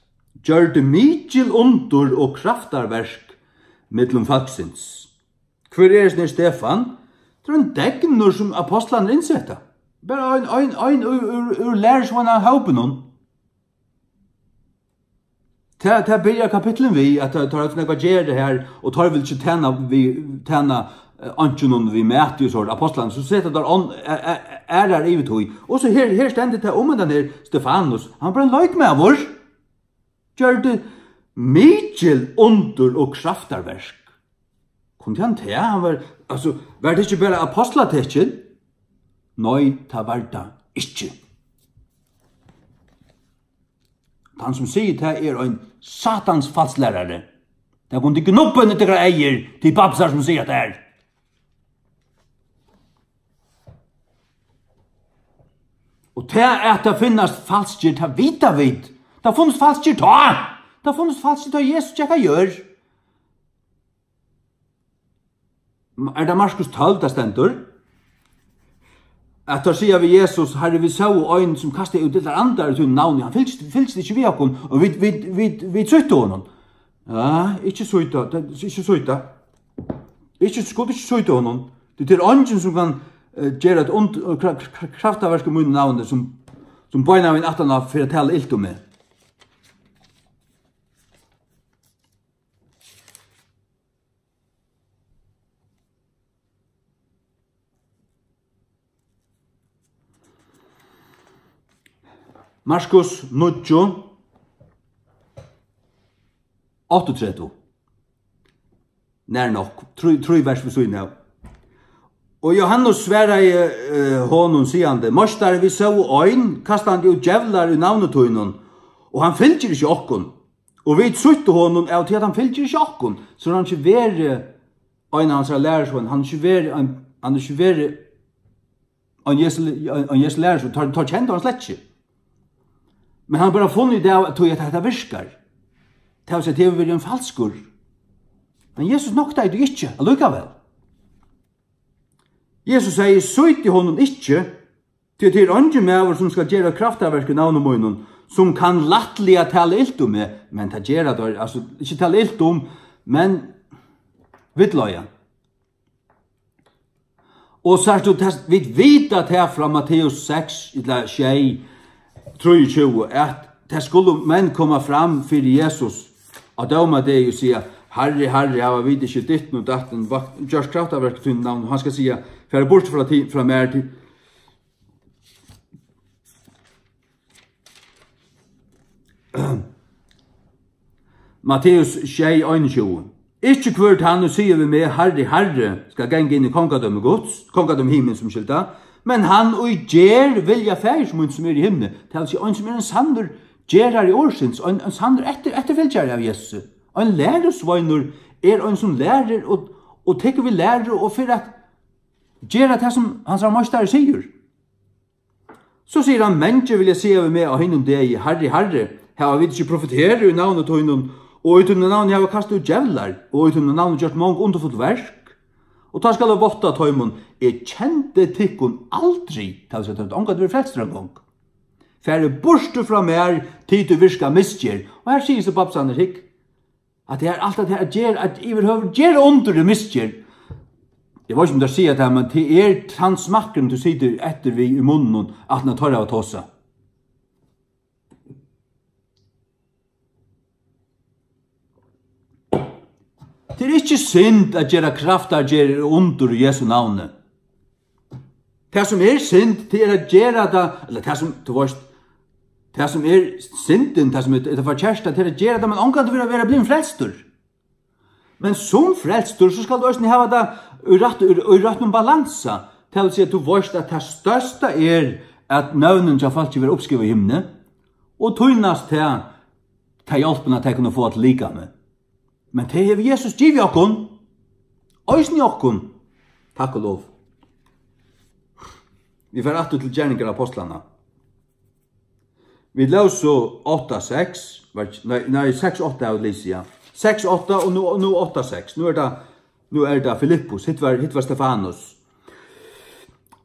gjørdi mikil undur og kraftarverk millum fólksins. Hvør er hesin her Stefan? Tað er ein degnur, sum ápostlarnir innseta. Bara ein, ein, ein úr, úr, úr lærisveinahópinum. Tað, tað byrjar kapitlin við, at teir, teir hava nógv at gera her, og teir vilja ikki tæna við, tæna, eh, einkjunum við mati og sovorðið, ápostlarnir, so seta teir on-, a-, a-, aðrar yvir tí. Og so her, her stendur tað um hendan her Stefanus, hann var bara ein leikmaður, gjørdi mikil undur og kraftarverk. Kundi hann tað? Hann var, altso, var tað ikki bara ápostlatekin? Nei, tað var tað ikki. Tann sum sigur tað er ein satans falslærari. Tað kunnu tit gnubba inn í tykkara eygu, tit babsar sum siga tað her. Og tað at tað finnast falskir, tað vita vit. Tað funnist falskir tá. Tað funnist falskir tá Jesus gekk á jørð. Er tað Markus tólv, tað stendur? At teir siga við Jesus, Harri, vit sóu ein, sum kastaði út illar andar í tínum navni. Hann fylgist, fylgist ikki við okkum, og vit, vit, vit, vit sýttu honum. Ja, ikki sýta, tað, ikki sýta. Ikki, skuldi ikki sýta honum. Tí tað er eingin, sum kann, eh, gera eitt und-, eh, kra-, kra-, kraftaverk í mínum navni, sum, sum beinanvegin aftaná fer at tala ilt um meg. Markus níggju, áttaogtretivu. Nær nokk. Trý, trý vers við síðuna av. Og Jóhannes svaraði, eh, honum, sigandi: Meistari, vit sóu ein kastandi út djevlar í navni tínum, og hann fylgir ikki okkum. Og vit sýttu honum av tí, at hann fylgir ikki okkum. So er hann ikki verið ein av hansara lærisveinum, hann er ikki verið ein, hann er ikki verið ein Jesu, ein, ein Jesu lærisveinur, teir, teir kendu hann slett ikki. Men hann hevur bara funnið út av, at, at hetta virkar. Tað vil siga, tað hevur verið ein falskur. Men Jesus noktaði tí ikki, allíkavæl. Jesus segði: Sýtið honum ikki, tí tað er eingin maður, sum skal gera kraftarverk í navni mínum, sum kann lættliga tala ilt um meg, men tað gera teir, altso, ikki tala ilt um, men villleiða. Og sært tú, tað, vit vita tað frá Matteus seks, ella sjey, trýogtjúgu, at tað skulu menn koma fram fyri Jesus á dómadegi og siga: Harri, Harri, hava vit ikki ditt og datt og gjørt kraftarverk í tínum navni? Og hann skal siga: Farið burtur frá tí, frá mær, tí Matteus sjey, einogtjúgu. Ikki hvør tann, ið sigur við meg: Harri, Harri, skal ganga inn í kongadømi Guds, kongadømi himins, umskylda, men hann, ið ger vilja Faðirs míns, sum er í himni. Tað vil siga, ein, sum er ein sannur gerari orðsins, ein, ein sannur eftir, eftirfylgjari av Jesusi. Ein lærisveinur er ein, sum lærir og, og tekur við læru og fer at gera tað, sum hansara meistari sigur. So sigur hann: Mangir vilja siga við meg á hinum degi: Harri, Harri, hava vit ikki profeterað í navni tínum, og í tínum navni hava kastað út djevlar, og í tínum navni gjørt mong undurfull verk? Og tá skal eg vátta teimum: Eg kendi tykkum aldri. Tað vil siga, tey høvdu ongantíð verið frelstir eingong. Farið burtur frá mær, tit, ið virka misgerð. Og her sigur so Babsan: Hygg, at tað er alt at her at gera, at yvirhøvur gera undur í misgerð. Eg veit ikki, um tað sigur tað, men tað er tann smakkurin, tú situr eftir við í munninum, aftan at teir hava tosað. Tað er ikki synd at gera kraftargerðir og undur í Jesu navni. Tað, sum er synd, tað er at gera tað, ella tað, sum, tú veist, tað, sum er syndin, tað, sum er, er tað forkerta, tað er at gera tað, men ongantíð vera, vera blivin frelstur. Men sum frelstur, so skal tú eisini hava tað í rætt, í, í røttum balansa. Tað vil siga, at tú veist, at tað størsta er, at nøvnini hjá fólki verða uppskrivað í himni, og týnast tað, ta hjálpina, tey kunnu fáa til likamið. Men tað hevur Jesus givið okkum, eisini okkum, takk og lov. Vit fara aftur til Gerningar Ápostlanna. Vit lósu átta seks, var, nei, nei, seks átta hava vit lisið, ja. Seks átta og nú, nú átta seks. Nú er tað, nú er tað Filippus, hitt var, hitt var Stefanus.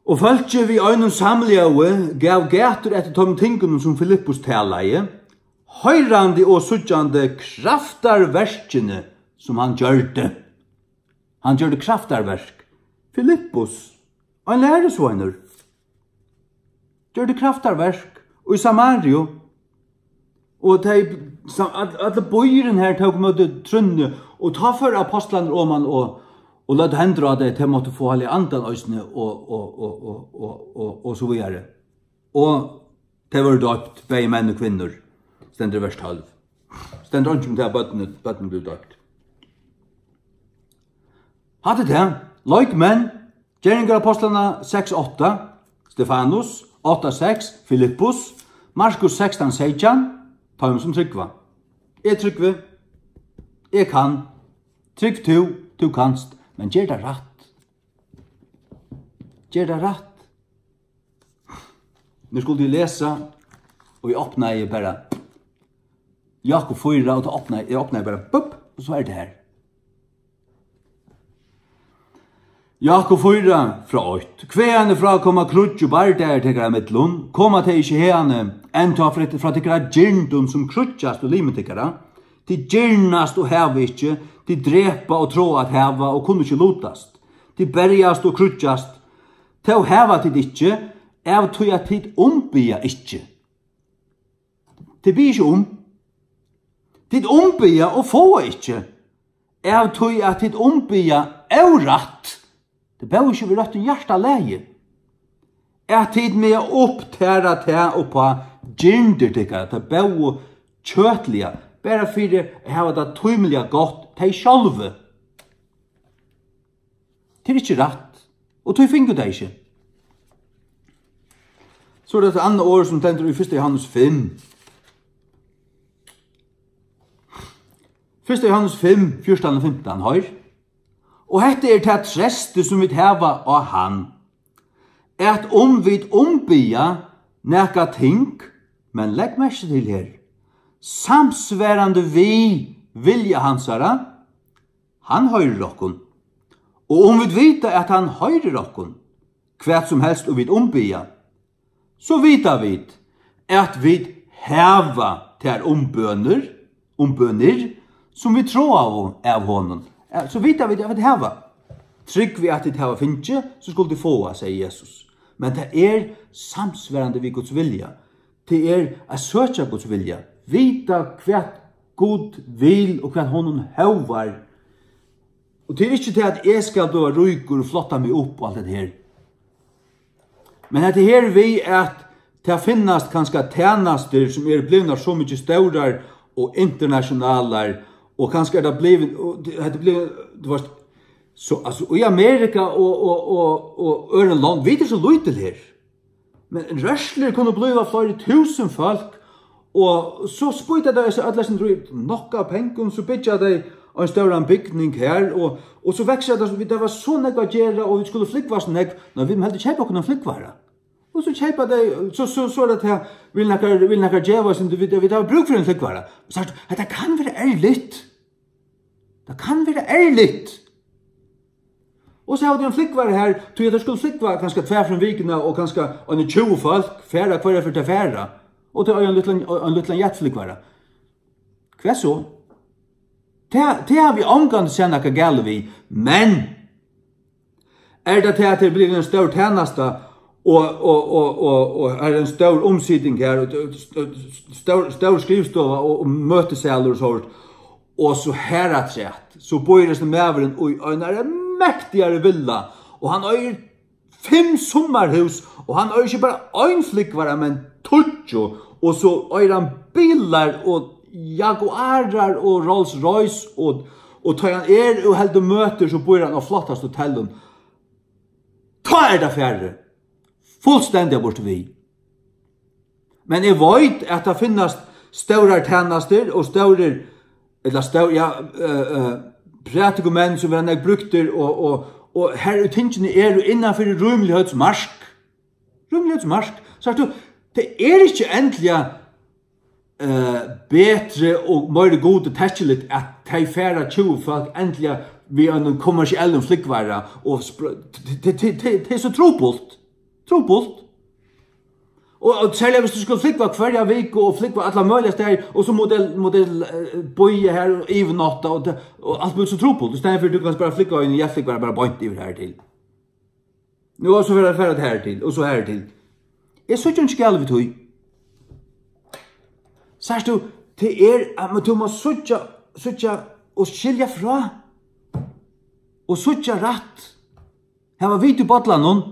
Og fólkið við einum samljóði gav gætur eftir teimum tingunum, sum Filippus talaði, hoyrandi og síggjandi kraftarverkini, sum hann gjørdi. Hann gjørdi kraftarverk. Filippus, ein lærisveinur, gjørdi kraftarverk í Samariu, og tey, sa-, all-, allur býurin her tók ímóti trúnni, og tá fóru ápostlarnir oman og, og løgdu hendur á tey, tey máttu fáa Heilaga Andan eisini, og, og, og so víðari. Og tey vóru doypt, bæði menn og kvinnur, stendur í vers tólv. Stendur einki um tað, at børnini, børnini blivu doypt. Hatta er tað. Leikmenn, Gerningar Ápostlanna seks átta, Stefanus, átta seks, Filippus, Markus sekstan seytjan, teimum sum trúgva. Eg trúgvi, eg kann, trúgv tú, tú kanst, men ger tað rætt. Ger tað rætt. Nú skuldi eg lesa, og eg opnaði bara Jákup fýra, og tá opnaði, eg opnaði bara, bup, og so er tað her. Jákup fýra, frá eitt. Hvaðani frá koma kríggj og bardagar tykkara millum? Koma tey ikki haðani, enntá frá, frá tykkara girndum, sum kríggjast í limum tykkara? Tit girnast og hava ikki, tit drepa og tráa at hava og kunnu ikki lutast. Tit berjast og kríggjast, tó hava tit ikki, av tí at tit umbiðja ikki. Tit biðja ikki um. Tit umbiðja og fáa ikki, av tí at tit umbiðja órætt. Tey bóðu ikki við røttum hjartalagi, at tit mega upptara tað uppá girndir tykkara, tey bóðu kjøtliga, bara fyri at hava tað tímiliga gott, tey sjálvi. Tað er ikki rætt, og tí fingu tey ikki. So er tað eitt annað orð, sum stendur í fyrsta Jóhannes fimm. Fyrsta Jóhannes fimm, fjúrtan og fimtan, hoyr. Og hetta er tað treysti, sum vit hava á hann, at um vit umbiðja nakað ting, men legg merki til her, samsvarandi við vilja hansara, hann hoyrir okkum. Og um vit vita, at hann hoyrir okkum, hvat sum helst og vit umbiðja, so vita vit, at vit hava tær umbønir, umbønir, sum vit tráaðu av honum. Ja, so vita vit, at vit hava. Trúgv við, at tit hava fingið, so skulu tit fáa, segði Jesus. Men tað er samsvarandi við Guds vilja. Tað er at søkja Guds vilja. Vita, hvat Gud vil og hvat honum hóvar. Og tað er ikki tað, at eg skal blíva ríkur og flotta meg upp og alt hetta her. Men hetta her við, at tað finnast kanska tænastur, sum eru blivnar so mikið stórar og internationalar, og kanska er tað blivið, og hetta er blivið, tú veist, so, altso, í Amerika og, og, og, og øðrum lond, vit eru so lítil her. Men rørslur kunnu blíva fleiri túsund fólk, og so spýta tey seg øll, sum dríva nokk av pengum, so byggja tey ein stóran bygning her, og, og so vaksa tað, so vit hava so nógv at gera, og vit skulu flúgva so nógv. Nei, vit mugu heldur keypa okkum ein flúgvara. Og so keypa tey, so, so, so er tað her, vil nakar, vil nakar geva, sum vit, vit hava brúk fyri ein flúgvara. Sært, hetta kann vera ærligt. Tað kann vera ærligt. Og so hava tey ein flúgvara her, tí at tey skulu flúgva kanska tvær, fimm vikurnar, og kanska eini tjúgu fólk fara, hvørja ferð tey fara. Og tey eiga ein lítlan, ein lítlan jetflúgvara. Hvat so? Tað, tað havi eg ongantíð sæð nakað galið við, men er tað tað, at tað er blivið ein stór tænasta, og, og, og, og, og er ein stór umsiting her, og st-, st-, stór, stór skrivstova og, og møtisalur og sovorðið, og so har afturat, so býr hesin maðurin í einari mektigari villa, og hann eigur fimm summarhús, og hann eigur ikki bara ein flúgvara, men tíggju, og so eigur hann bilar og Jaguarar og Rolls Royce, og, og tá hann er og heldur møtir, so býr hann á flottastu hotellinum. Tá er tað farið fullstendiga burtur við. Men eg veit, at tað finnast stórar tænastur og stórir, ella stór, ja, eh, eh, prædikumenn, sum verða nógv brúktir, og, og, og har ið tingini eru innan fyri rímiligheitsmark. Rímiligheitsmark. Sært tú, tað er ikki endiliga, eh, betri og meiri Gudi tekkiligt, at tey fara tjúgu fólk endiliga við einum kommersiellum flúgvara og spr-, t-, t-, t-, t-, tað er so trupult. Trupult. Og, og serliga, viss tú skal flúgva hvørja viku og flúgva allar møguligar staðir, og so mugu tey, mugu tey, eh, bíða her og yvirnátta, og tað, og alt blívur so trupult. Í staðin fyri, tú kanst bara flúgva í ein jetflúgvara bara beint yvir her til. Nú, og so fer at fara her til, og so her til. Eg síggi ikki galið við tí. Sært tú, tað er, at, men tú mást síggja, síggja og skilja frá. Og síggja rætt. Hava vit í bollanum.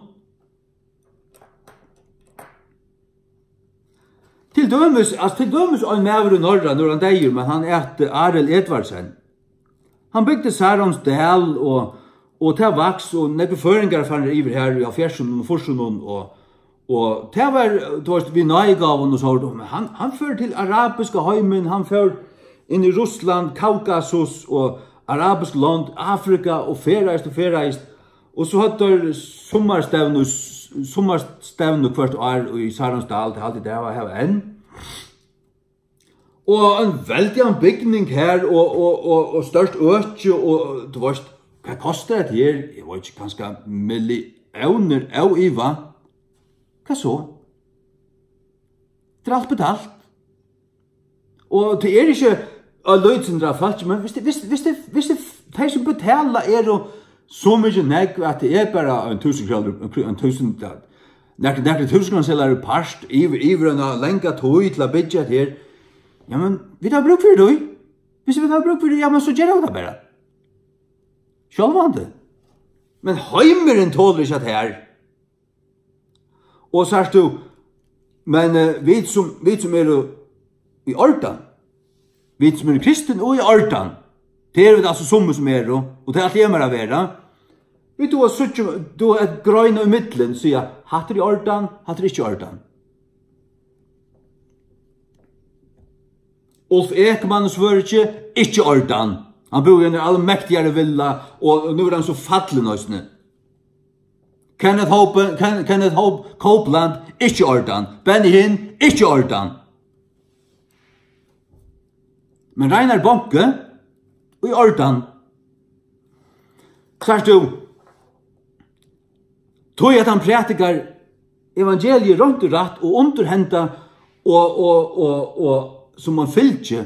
Til dømis, altso, til dømis ein maður í Norra, nú er hann deyður, men hann æt, eh, Arild Edvardsen. Hann bygdi Sarons dal, og, og tað vaks, og nógvir føroyingar farnir yvir her í hálvfjerðsunum og fýrsunum, og, og tað var, tú veist, við náðigávum og so, men hann, hann fór til arabiska heimin, hann fór inn í Russland, Kaukasus og arabisk lond, Afrika, og ferðaðist og ferðaðist. Og so høvdu teir summarstevnu, summarstevnu hvørt ár í Sarons dal, tað haldi eg, teir hava, hava enn. Og ein veldigan bygning her, og, og, og, og stórt øki, og, og, tú veist, hvat kostar hetta her? Eg veit ikki, kanska milliónir, óivað. Hvat so? Tað er alt betalt. Og tað er ikki eitt lítið sindur av fólki, men viss tað, viss, viss tað, viss tað, tey sum betala eru so mikið nógv, at tað er bara ein túsund krónur, ein kr-, ein túsund, ja, nakrir, nakrir túsund krónur seðlar í part yvir, yvir eina langa tíð til at byggja hetta her. Ja, men vit hava brúk fyri tí. Viss vit hava brúk fyri tí, ja, men so gera vit tað bara. Sjálvandi. Men heimurin tolir ikki hetta her. Og sært tú, men, eh, vit sum, vit sum eru í ordan, Vit sum eru kristin og í ordan, tað eru vit altso summi sum eru, og tað ætli eg mær at vera. Vit duga at síggja, duga at greina í millum, siga, hatta er í ordan, hatta er ikki í ordan. Ulf Ekman í Svøríki, ikki í ordan. Hann búði í einari almektigari villa, og nú er hann so fallin eisini. Kenneth Hope, Ken-, Kenneth Hope, Copeland, ikki í ordan. Benny Hinn, ikki í ordan. Men Reinhard Bonke, í ordan. Sært tú, tí at hann prædikar evangeliið reint og rætt og undirhenda og, og, og, og sum hann fylgir.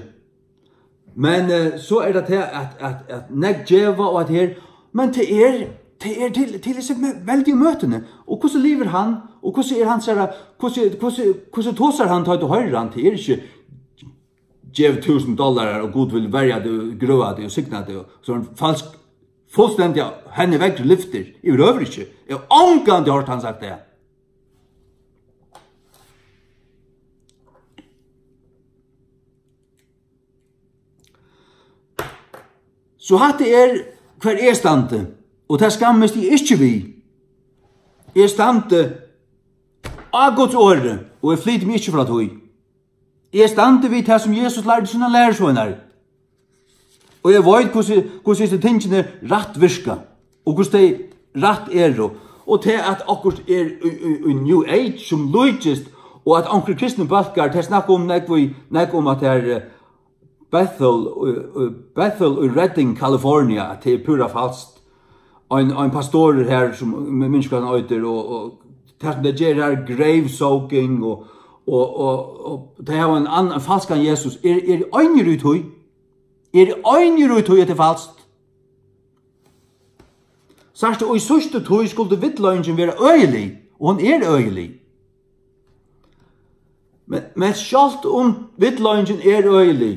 Men, eh, so er tað tað at, at, at nógv geva og at her, men tað er, tað er til, til hesi me-, veldigu møtini. Og hvussu livir hann? Og hvussu er hansara, hvussu, hvussu, hvussu tosar hann, tá tú hoyrir hann? Tað er ikki, gev túsund dollarar, og Gud vil verja teg, grøða teg og signa teg. So er hann falsk, fullstendig henni vekk lyftir. Yvirhøvur ikki. Eg havi ongantíð hoyrt hann sagt tað. So hatta er, hvar eg standi, og tað skammist eg ikki við. Eg standi á Guds orði, og eg flyti meg ikki frá tí. Eg standi við tað, sum Jesus lærdi sínar lærisveinar. Og eg veit, hvussu, hvussu hesi tingini rætt virka, og hvussu tey rætt eru. Og tað, at okkurt er í, í, í New Age, sum líkist, og at onkrir kristnir bólkar, tey snakka um nógv í, nógv um, at tað er, eh, Bethel, í, í Bethel í Redding, California, at tað er púra falskt. Ein, ein pastorur her, sum, men-, minnist, hvat hann eitur, og, og tað, sum tey gera her, grave soaking, og, og, og, og tey hava ein annan, ein falskan Jesus. Er, er einir í tí? Er einir í tí, at tað er falskt? Sært tú, í síðstu tíð skuldi villleiðingin vera øgilig, og hon er øgilig. Men, men sjálvt um villleiðingin er øgilig,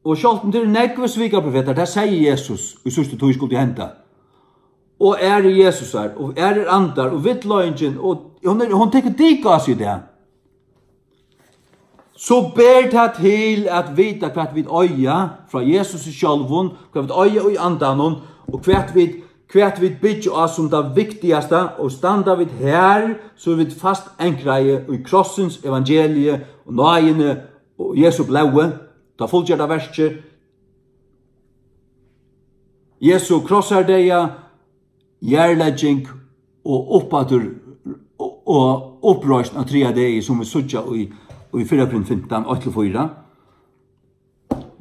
og sjálvt um tað eru nógvir svikaprofetar, tað segði Jesus, í síðstu tíð skuldi henda, og aðrir Jesusar, og aðrir andar, og villleiðingin, og hon er, hon tekur dik á seg í dag. So ber tað til at vita, hvat vit eiga frá Jesusi sjálvum, hvat vit eiga í Andanum, og hvat vit, hvat vit byggja á sum tað viktigasta, og standa vit har, so eru vit fast ankraði í krossins evangelie og náðini og Jesu blóði, tað fullgjørda verkið, Jesu krossardeyða, jarðlegging og uppaftur og, og uppreisn á triðja degi, sum vit síggja í, í fyrra Korint fimtan, eitt til fýra.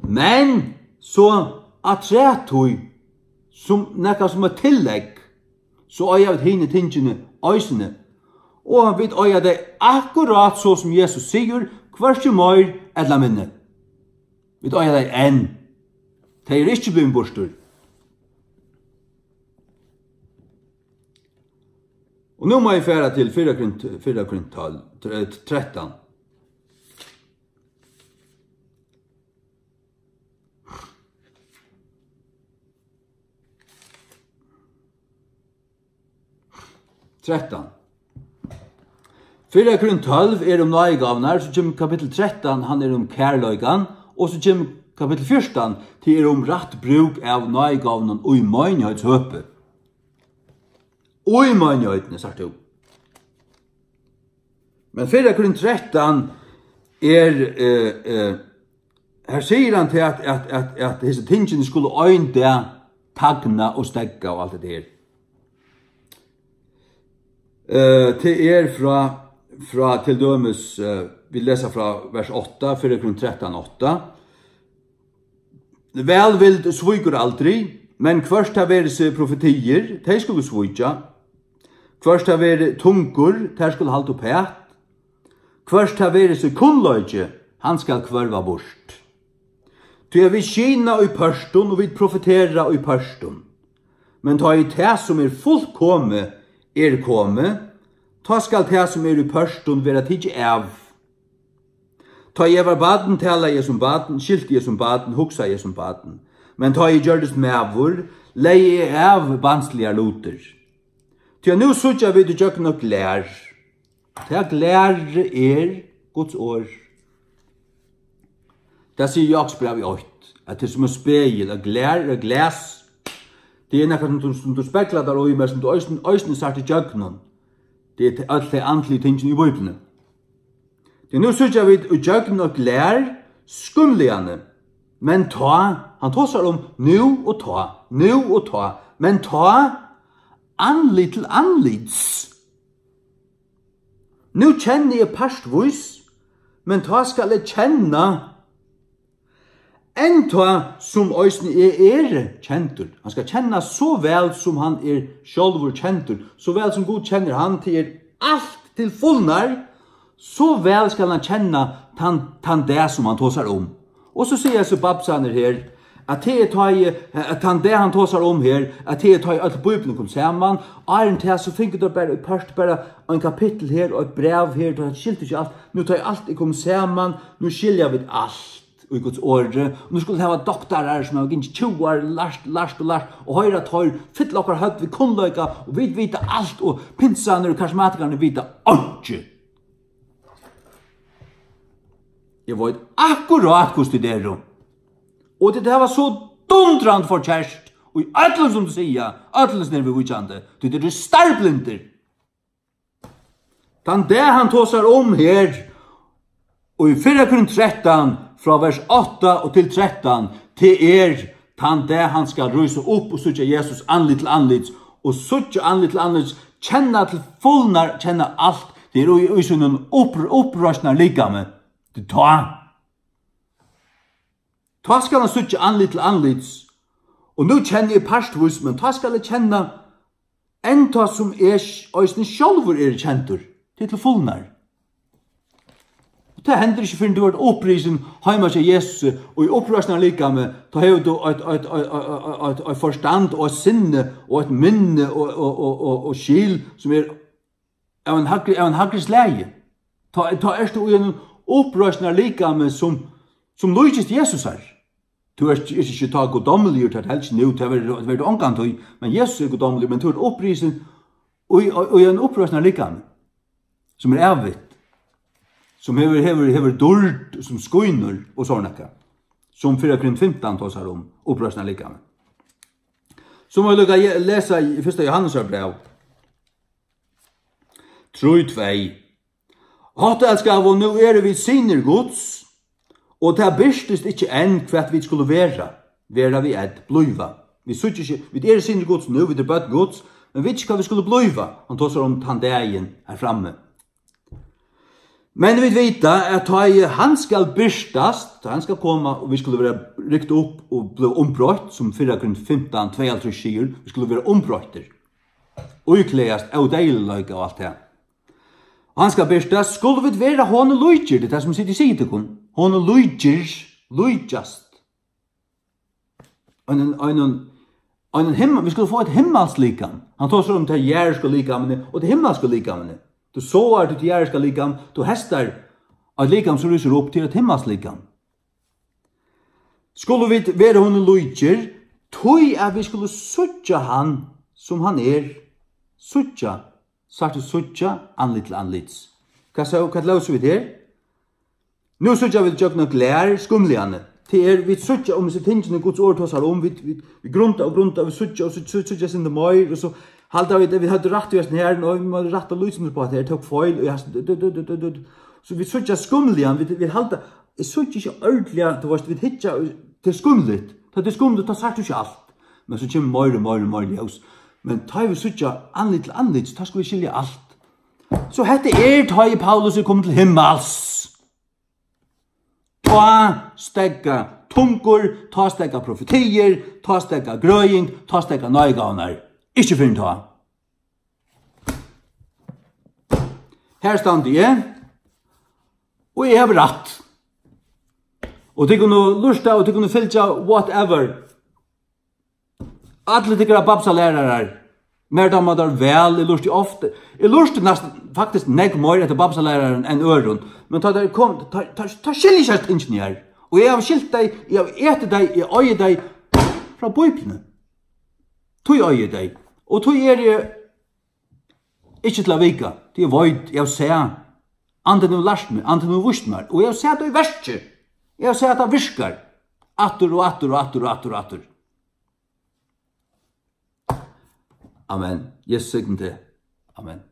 Men so afturat tí, sum nakað sum eitt tillegg, so eiga vit hini tingini eisini. Og vit eiga tey akkurát so, sum Jesus sigur, hvørki meir ella minni. Vit eiga tey enn. Tey eru ikki blivin burtur. Og nú má eg fara til fyrra Korint, fyrra Korint tólv, tre-, trettan. Trettan. Fyrra Korint tólv er um náðigávurnar, so kemur kapittul trettan, hann er um kærleikan, og so kemur kapittul fjúrtan, tað er um rætt brúk av náðigávunum í meinigheitshøpi. Í meinigheitini, sært tú. Men fyrra Korint trettan er, eh, eh, her sigur hann til at, at, at, at hesi tingini skulu ein dag tagna og steðga og alt hetta her. Eh, tað er frá, frá til dømis, eh, vit lesa frá vers átta, fyrra Korint trettan átta. Vælvild svíkur aldri, men hvørt tað verður seg profetiir, tey skulu svíkja. Hvørt tað verður tungur, tær skulu halda uppat. Hvørt tað verður seg kunnleiki, hann skal hvørva burt. Tí at vit skyna í pørtum, og vit profetera í pørtum. Men tá ið tað, sum er fullkomið, er komið, tá skal tað, sum er í pørtum, vera tikið av. Tá eg var barn, talaði eg sum barn, skilti eg sum barn, hugsaði eg sum barn. Men tá eg gjørdist maður, legði eg av barnsligar lutir. Tí at nú síggja vit ígjøgnum eitt glær. Tað glærið er Guds orð. Tað sigur Jákupsbrævið eitt, at tað er sum eitt spegil, at glær er glas. Tað er nakað, sum tú, sum tú speglar tær í, men sum tú eisini, eisini sært ígjøgnum. Tað er øll tey andligu tingini í Bíbliuni. Tí nú síggja vit ígjøgnum eitt glær, skumligani. Men tá, hann tosar um nú og tá, nú og tá, men tá, andlit til andlits. Nú kenni eg partvís, men tá skal eg kenna, enn tá sum eisini eg eri kendur. Hann skal kenna so væl, sum hann er sjálvur kendur. So væl sum Gud kennir hann, tað er alt til fulnar, so væl skal hann kenna tann, tann dag, sum hann tosar um. Og so siga hesir babsarnir her, at tað er tá ið, at tann dag, hann tosar um her, at tað er tá ið øll Bíblian kom saman. Áðrenn tað, so fingu teir bara í part, bara ein kapittul her og eitt bræv her, teir skiltu ikki alt. Nú tá ið alt er komið saman, nú skilja vit alt í Guds orði. Og nú skulu hava doktarar, sum hava gingið tjúgu ár, lært, lært og lært, og hoyra teir fylla okkara høvd við kunnleika, og vit vita alt, og pinsarnir og karismatikarnir vita einki. Eg veit akkurát, hvussu tit eru. Og tit hava so dundrandi forkert í øllum, sum tit siga, øllum, sum eru viðvíkjandi. Tit eru starblindir. Tann dag, hann tosar um her, og í fyrra Korint trettan, frá vers átta og til trettan, tað er tann dag, hann skal rísa upp og síggja Jesus andlit til andlits, og síggja andlit til andlits, kenna til fulnar, kenna alt, tað er í, í sínum upp-, uppreisnarlikami. Tað er tá. Tá skal hann síggja andlit til andlits, og nú kenni eg partvís, men tá skal eg kenna, enn tá sum eg sj-, eisini sjálvur eri kendur, tað er til fulnar. Og tað hendir ikki, fyrr enn tú ert upprisin heima hjá Jesusi, og í uppreisnarlikami, tá hevur tú eitt, eitt, eitt, eitt, eitt, eitt forstand og eitt sinni og eitt minni og, og, og, og, og skil, sum er av ein hægri, av ein hægri slagi. Tá, tá ert tú í einum uppreisnarlikami, sum, sum líkist Jesusar. Tú ert, ert ikki tá guddómligur, tað er helst nú, tað verður, verður tú ongantíð, men Jesus er guddómligur, men tú ert upprisin í, í, í ein uppreisnarlikami, sum er ævigt, sum hevur, hevur, hevur dýrd, sum skínur og sovorðið nakað, sum fyrra Korint fimtan tosar um, uppreisnarlikami. So má eg líka je-, lesa í fyrsta Jóhannesar bræv, trý tvey. Hóttelskaðu, nú eru vit synir Guds, og tað birtist ikki enn, hvat vit skulu vera, vera við ð, blíva. Vit síggja ikki, vit eru synir Guds nú, vit eru børn Guds, men vit ikki, hvat vit skulu blíva. Hann tosar um tann dagin her frammi. Men vit vita, at tá ið hann skal birtast, tá hann skal koma, og vit skulu vera rykt upp og blíva umbroytt, sum fyrra Korint fimtan, tveyoghálvtrýss sigur, vit skulu vera umbroyttir, íklæðast ódeyðiligleika og alt tað. Og hann skal birtast, skulu vit vera honum líkir, tað er tað, sum eg sigi tykkum, honum líkir, líkjast. Einum, einum, einum himma-, vit skulu fáa eitt himmalskt likam. Hann tosar um tey jarðiska likamini og tey himmalsku likamini. Tú sáar títt jarðiska likam, tú heystar eitt likam, sum rísur upp til eitt himmalskt likam. Skulu vit vera honum líkir, tí at vit skulu síggja hann, sum hann er. Síggja, sært tú, síggja andlit til andlits. Hvat sá, hvat lósu vit her? Nú síggja vit gjøgnum glær, skumligani. Tað er, vit síggja um hesi tingini, Guds orð tosar um, vit, vit, vit grunda og grunda, vit síggja og síggja, síggja, síggja sindur meir, og so halda vit, at vit høvdu rætt í hesum her, og vit mugu rætta lítið sindur upp á, at eg tók feil, og eg, du, du. So vit síggja skumligan, vit, vit halda, eg síggi ikki ordiliga, tú veist, vit hyggja, tað er skumligt. Tá tað er skumligt, tá sært tú ikki alt. Men so kemur meir og meir og meir ljós. Men tá vit síggja andlit til andlit, tá skulu vit skilja alt. So hetta er, tá ið Paulus er komin til himmals. Tá steðga tungur, tá steðga profetiir, tá steðga grøðing, tá steðga náðigávurnar. Ikki fyrr enn tá. Her standi eg, og eg havi rætt. Og tit kunnu lurta, og tit kunnu fylgja whatever. Allir tykkara babsalærarar, mær dámar teir væl, eg lurti ofta, eg lurti næstan faktiskt nógv meir eftir babsalærarum enn øðrum, men tá teir kom, tá, tá, tá skilji eg ikki tingini her. Og eg havi skilt tey, eg havi etið tey, eg eigi tey frá Bíbliuni. Tí eigi eg tey. Og tí eri eg ikki til at vika, tí eg veit, eg havi sæð. Andin hevur lært meg, Andin hevur víst mær, og eg havi sæð tað í verki. Eg havi sæð, at tað virkar. Aftur og aftur og aftur og aftur og aftur. Amen. Jesus signi teg. Amen.